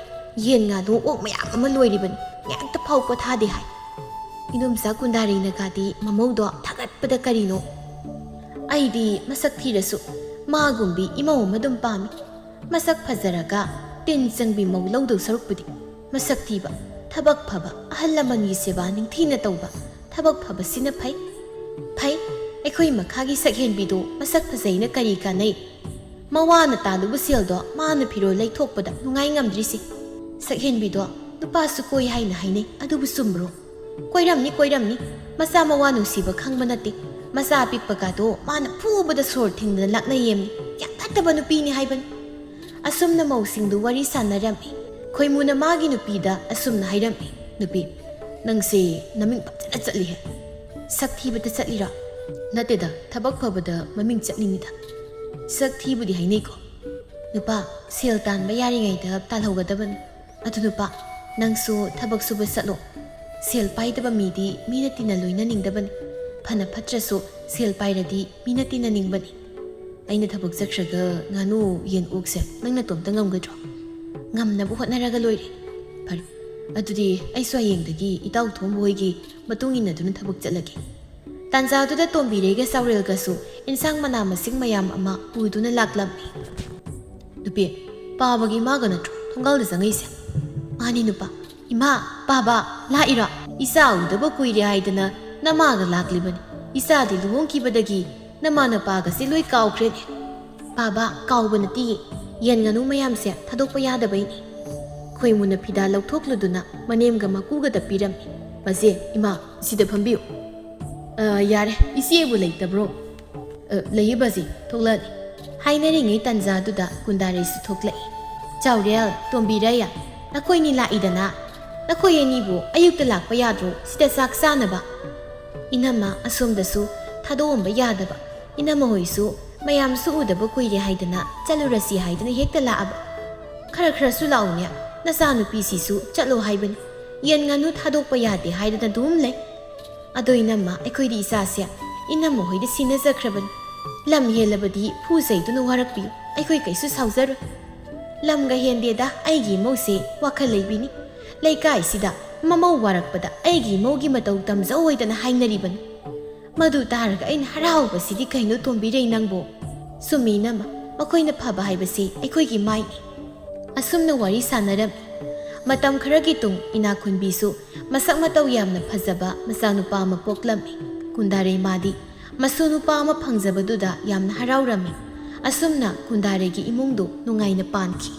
ꯌꯦꯟ ꯉꯥꯅꯨ ꯑꯣꯛ ꯃꯌꯥꯝ ꯑꯃ ꯂꯣꯏꯔꯤꯕꯅꯤ, ꯉꯥꯏꯍꯥꯛꯇ ꯐꯥꯎ ꯄꯣꯊꯥꯗꯦ" ꯍꯥꯏ꯫ ꯏꯗꯣꯝꯆꯥ ꯀꯨꯟꯗꯥꯔꯩꯅꯒꯗꯤ ꯃꯃꯧꯗꯣ ꯊꯥꯒꯠꯄꯗ ꯀꯔꯤꯅꯣ꯫ "ꯑꯩꯗꯤ ꯃꯁꯛ ꯊꯤꯔꯁꯨ ꯃꯥꯒꯨꯝꯕꯤ ꯏꯃꯧ ꯑꯃ ꯑꯗꯨꯝ ꯄꯥꯝꯃꯤ꯫ ꯃꯁꯛ ꯐꯖꯔꯒ ꯇꯤꯟ ꯆꯪꯕꯤ ꯃꯧ ꯂꯧꯗꯧ ꯁꯔꯨꯛꯄꯨꯗꯤ ꯃꯁꯛ ꯊꯤꯕ, ꯊꯕꯛ ꯐꯕ, ꯑꯍꯜ ꯂꯃꯟꯒꯤ ꯁꯦꯕꯥ ꯅꯤꯡꯊꯤꯅ ꯇꯧꯕ, ꯊꯕꯛ ꯐꯕꯁꯤꯅ ꯐꯩ꯫ ꯐꯩ, ꯑꯩꯈꯣꯏ ꯃꯈꯥꯒꯤ ꯁꯛꯍꯦꯟꯕꯤꯗꯣ ꯃꯁꯛ ꯐꯖꯩꯅ ꯀꯔꯤ ꯀꯥꯟꯅꯩ? ꯃꯋꯥꯅ ꯇꯥꯜꯂꯨꯕ ꯁꯦꯜꯗꯣ ꯃꯥꯅ ꯐꯤꯔꯣꯜ ꯂꯩꯊꯣꯛꯄꯗ ꯅꯨꯡꯉꯥꯏ ꯉꯝꯗ꯭ꯔꯤꯁꯦ꯫ ꯁꯛꯍꯦꯟꯕꯤꯗꯣ ꯅꯨꯄꯥꯁꯨ ꯀꯣꯏ ꯍꯥꯏꯅ ꯍꯥꯏꯅꯩ, ꯑꯗꯨꯕꯨ ꯆꯨꯝꯕ꯭ꯔꯣ?" "ꯀꯣꯏꯔꯝꯅꯤ, ꯀꯣꯏꯔꯝꯅꯤ꯫ ꯃꯆꯥ ꯃꯋꯥ ꯅꯨꯡꯁꯤꯕ ꯈꯪꯕ ꯅꯠꯇꯦ꯫ ꯃꯆꯥ ꯑꯄꯤꯛꯄꯒꯗꯣ ꯃꯥꯅ ꯐꯨꯕꯗ ꯁꯣꯔ ꯊꯤꯡꯗꯅ ꯂꯥꯛꯅꯩꯌꯦꯝꯅꯤ꯫ ꯌꯥꯝ ꯐꯠꯇꯕ ꯅꯨꯄꯤꯅꯤ" ꯍꯥꯏꯕꯅꯤ꯫ ꯑꯁꯨꯝꯅ ꯃꯧꯁꯤꯡꯗꯨ ꯋꯥꯔꯤ ꯁꯥꯟꯅꯔꯝꯃꯤ꯫ ꯈꯣꯏꯃꯨꯅ ꯃꯥꯒꯤ ꯅꯨꯄꯤꯗ ꯑꯁꯨꯝꯅ ꯍꯥꯏꯔꯝꯃꯤ, "ꯅꯨꯄꯤ, ꯅꯪꯁꯦ ꯅꯃꯤꯡ ꯐꯖꯅ ꯆꯠꯂꯤꯍꯦ꯫ ꯁꯛ ꯊꯤꯕꯗ ꯆꯠꯂꯤꯔꯣ?" "ꯅꯠꯇꯦꯗ, ꯊꯕꯛ ꯐꯕꯗ ꯃꯃꯤꯡ ꯆꯠꯂꯤꯅꯤꯗ꯫ ꯁꯛ ꯊꯤꯕꯨꯗꯤ ꯍꯥꯏꯅꯩꯀꯣ꯫ ꯅꯨꯄꯥ, ꯁꯦꯜ ꯇꯥꯟꯕ ꯌꯥꯔꯤꯉꯩꯗ ꯇꯥꯜꯍꯧꯒꯗꯕꯅꯤ꯫ ꯑꯗꯨ ꯅꯨꯄꯥ, ꯅꯪꯁꯨ ꯊꯕꯛ ꯁꯨꯕ ꯆꯠꯂꯣ꯫ ꯁꯦꯜ ꯄꯥꯏꯗꯕ ꯃꯤꯗꯤ ꯃꯤꯅ ꯇꯤꯟꯅ ꯂꯣꯏꯅꯅꯤꯡꯗꯕꯅꯤ꯫ ꯐꯅ ꯐꯠꯇ꯭ꯔꯁꯨ ꯁꯦꯜ ꯄꯥꯏꯔꯗꯤ ꯃꯤꯅ ꯇꯤꯟꯅꯅꯤꯡꯕꯅꯤ꯫ ꯑꯩꯅ ꯊꯕꯛ ꯆꯠꯈ꯭ꯔꯒ ꯉꯥꯅꯨ, ꯌꯦꯟ, ꯑꯣꯛꯁꯦ ꯅꯪ ꯅꯇꯣꯝꯇ ꯉꯝꯒꯗ꯭ꯔꯣ?" "ꯉꯝꯅꯕ ꯍꯣꯠꯅꯔꯒ ꯂꯣꯏꯔꯦ꯫ ꯐꯔꯦ, ꯑꯗꯨꯗꯤ ꯑꯩꯁꯨ ꯍꯌꯦꯡꯗꯒꯤ ꯏꯇꯥꯎ ꯊꯣꯝꯕ ꯍꯣꯏꯒꯤ ꯃꯇꯨꯡ ꯏꯟꯅꯗꯨꯅ ꯊꯕꯛ ꯆꯠꯂꯒꯦ"꯫ ꯇꯥꯟꯖꯥꯗꯨꯗ ꯇꯣꯝꯕꯤꯔꯩꯒ ꯆꯥꯎꯔꯦꯜꯒꯁꯨ ꯏꯟꯁꯥꯡ ꯃꯅꯥ ꯃꯁꯤꯡ ꯃꯌꯥꯝ ꯑꯃ ꯄꯨꯗꯨꯅ ꯂꯥꯛꯂꯝꯃꯤ꯫ "ꯅꯨꯄꯤ, ꯄꯥꯕꯒꯤ ꯏꯃꯥꯒ ꯅꯠꯇ꯭ꯔꯣ ꯊꯣꯡꯒꯥꯜꯗ ꯆꯪꯉꯛꯏꯁꯦ?" "ꯃꯥꯅꯤ ꯅꯨꯄꯥ꯫ ꯏꯃꯥ, ꯄꯥꯕ, ꯂꯥꯛꯏꯔꯣ? ꯏꯆꯥ ꯎꯗꯕ ꯀꯨꯏꯔꯦ ꯍꯥꯏꯗꯅ ꯅꯃꯥꯒ ꯂꯥꯛꯂꯤꯕꯅꯤ꯫ ꯏꯆꯥꯗꯤ ꯂꯨꯍꯣꯡꯈꯤꯕꯗꯒꯤ ꯅꯃꯥ ꯅꯄꯥꯒꯁꯦ ꯂꯣꯏ ꯀꯥꯎꯈ꯭ꯔꯦꯅꯦ"꯫ "ꯄꯥꯕ, ꯀꯥꯎꯕ ꯅꯠꯇꯤꯌꯦ꯫ ꯌꯦꯟ ꯉꯥꯅꯨ ꯃꯌꯥꯝꯁꯦ ꯊꯥꯗꯣꯛꯄ ꯌꯥꯗꯕꯩꯅꯤ"꯫ ꯈꯣꯏꯃꯨꯅ ꯐꯤꯗꯥ ꯂꯧꯊꯣꯛꯂꯨꯗꯨꯅ ꯃꯅꯦꯝꯒ ꯃꯀꯨꯒꯗ ꯄꯤꯔꯝꯃꯤ꯫ "ꯃꯁꯦ, ꯏꯃꯥ, ꯁꯤꯗ ꯐꯝꯕꯤꯌꯨ"꯫ "ꯑ, ꯌꯥꯔꯦ, ꯏꯆꯦꯕꯨ ꯂꯩꯇꯕ꯭ꯔꯣ?" "ꯑ, ꯂꯩꯌꯦ ꯕꯥꯖꯤ, ꯊꯣꯛꯂꯛꯑꯅꯤ"꯫ ꯍꯥꯏꯅꯔꯤꯉꯩ ꯇꯥꯟꯖꯥꯗꯨꯗ ꯀꯨꯟꯗꯥꯔꯩꯁꯨ ꯊꯣꯛꯂꯛꯏ꯫ ꯆꯥꯎꯔꯦꯜ, ꯇꯣꯝꯕꯤꯔꯩ, ꯅꯈꯣꯏꯅꯤ ꯂꯥꯛꯏꯗꯅ꯫ ꯅꯈꯣꯏ ꯑꯅꯤꯕꯨ ꯑꯌꯨꯛꯇ ꯂꯥꯛꯄ ꯌꯥꯗ꯭ꯔꯣ ꯁꯤꯗ ꯆꯥꯛ ꯆꯥꯅꯕ? ꯏꯅꯝꯃ ꯑꯁꯣꯝꯗꯁꯨ ꯊꯥꯗꯣꯛꯑꯝꯕ ꯌꯥꯗꯕ꯫ ꯏꯅꯝꯃ ꯍꯣꯏꯁꯨ ꯃꯌꯥꯝꯁꯨ ꯎꯗꯕ ꯀꯨꯏꯔꯦ ꯍꯥꯏꯗꯅ ꯆꯠꯂꯨꯔꯁꯤ ꯍꯥꯏꯗꯅ ꯍꯦꯛꯇ ꯂꯥꯛꯑꯕ꯫ ꯈꯔ ꯈꯔꯁꯨ ꯂꯥꯛꯎꯅꯦ, ꯅꯆꯥꯅꯨꯄꯤꯁꯤꯁꯨ ꯆꯠꯂꯣ ꯍꯥꯏꯕꯅꯤ꯫ ꯌꯦꯟ ꯉꯥꯅꯨ ꯊꯥꯗꯣꯛꯄ ꯌꯥꯗꯦ ꯍꯥꯏꯗꯅ ꯑꯗꯨꯝ ꯂꯩ꯫ ꯑꯗꯣ ꯏꯅꯝꯃ, ꯑꯩꯈꯣꯏꯗꯤ ꯏꯆꯥꯁꯦ ꯏꯅꯝꯃ ꯍꯣꯏꯗ ꯁꯤꯟꯅꯖꯈ꯭ꯔꯕꯅꯤ꯫ ꯂꯝ ꯍꯦꯜꯂꯕꯗꯤ ꯐꯨ ꯆꯩꯗꯨꯅ ꯋꯥꯔꯛꯄꯤꯌꯨ, ꯑꯩꯈꯣꯏ ꯀꯩꯁꯨ ꯁꯥꯎꯖꯔꯣꯏ꯫ ꯂꯝꯒ ꯍꯦꯟꯗꯦꯗ, ꯑꯩꯒꯤ ꯏꯃꯧꯁꯦ ꯋꯥꯈꯜ ꯂꯩꯕꯤꯅꯤ꯫ ꯂꯩꯀꯥꯏꯁꯤꯗ ꯃꯃꯧ ꯋꯥꯔꯛꯄꯗ ꯑꯩꯒꯤ ꯏꯃꯧꯒꯤ ꯃꯇꯧ ꯇꯝꯖꯧ ꯍꯥꯏꯗꯅ ꯍꯥꯏꯅꯔꯤꯕꯅꯤ꯫ ꯃꯗꯨ ꯇꯥꯔꯒ ꯑꯩꯅ ꯍꯔꯥꯎꯕꯁꯤꯗꯤ ꯀꯩꯅꯣ ꯇꯣꯝꯕꯤꯔꯩ ꯅꯪꯕꯨ꯫ ꯆꯨꯝꯃꯤ ꯏꯅꯝꯃ, ꯃꯈꯣꯏꯅ ꯐꯕ ꯍꯥꯏꯕꯁꯤ ꯑꯩꯈꯣꯏꯒꯤ ꯃꯥꯏꯅꯤ꯫ ꯑꯁꯨꯝꯅ ꯋꯥꯔꯤ ꯁꯥꯟꯅꯔꯝꯃꯤ꯫ ꯃꯇꯝ ꯈꯔꯒꯤ ꯇꯨꯡ ꯏꯅꯥꯈꯨꯟꯕꯤꯁꯨ ꯃꯁꯛ ꯃꯇꯧ ꯌꯥꯝꯅ ꯐꯖꯕ ꯃꯆꯥꯅꯨꯄꯥ ꯑꯃ ꯄꯣꯛꯂꯝꯃꯤ꯫ ꯀꯨꯟꯗꯥꯔꯩ ꯃꯥꯗꯤ ꯃꯁꯨ ꯅꯨꯄꯥ ꯑꯃ ꯐꯪꯖꯕꯗꯨꯗ ꯌꯥꯝꯅ ꯍꯔꯥꯎꯔꯝꯃꯤ꯫ ꯑꯁꯨꯝꯅ ꯀꯨꯟꯗꯥꯔꯩꯒꯤ ꯏꯃꯨꯡꯗꯨ ꯅꯨꯡꯉꯥꯏꯅ ꯄꯥꯟꯈꯤ꯫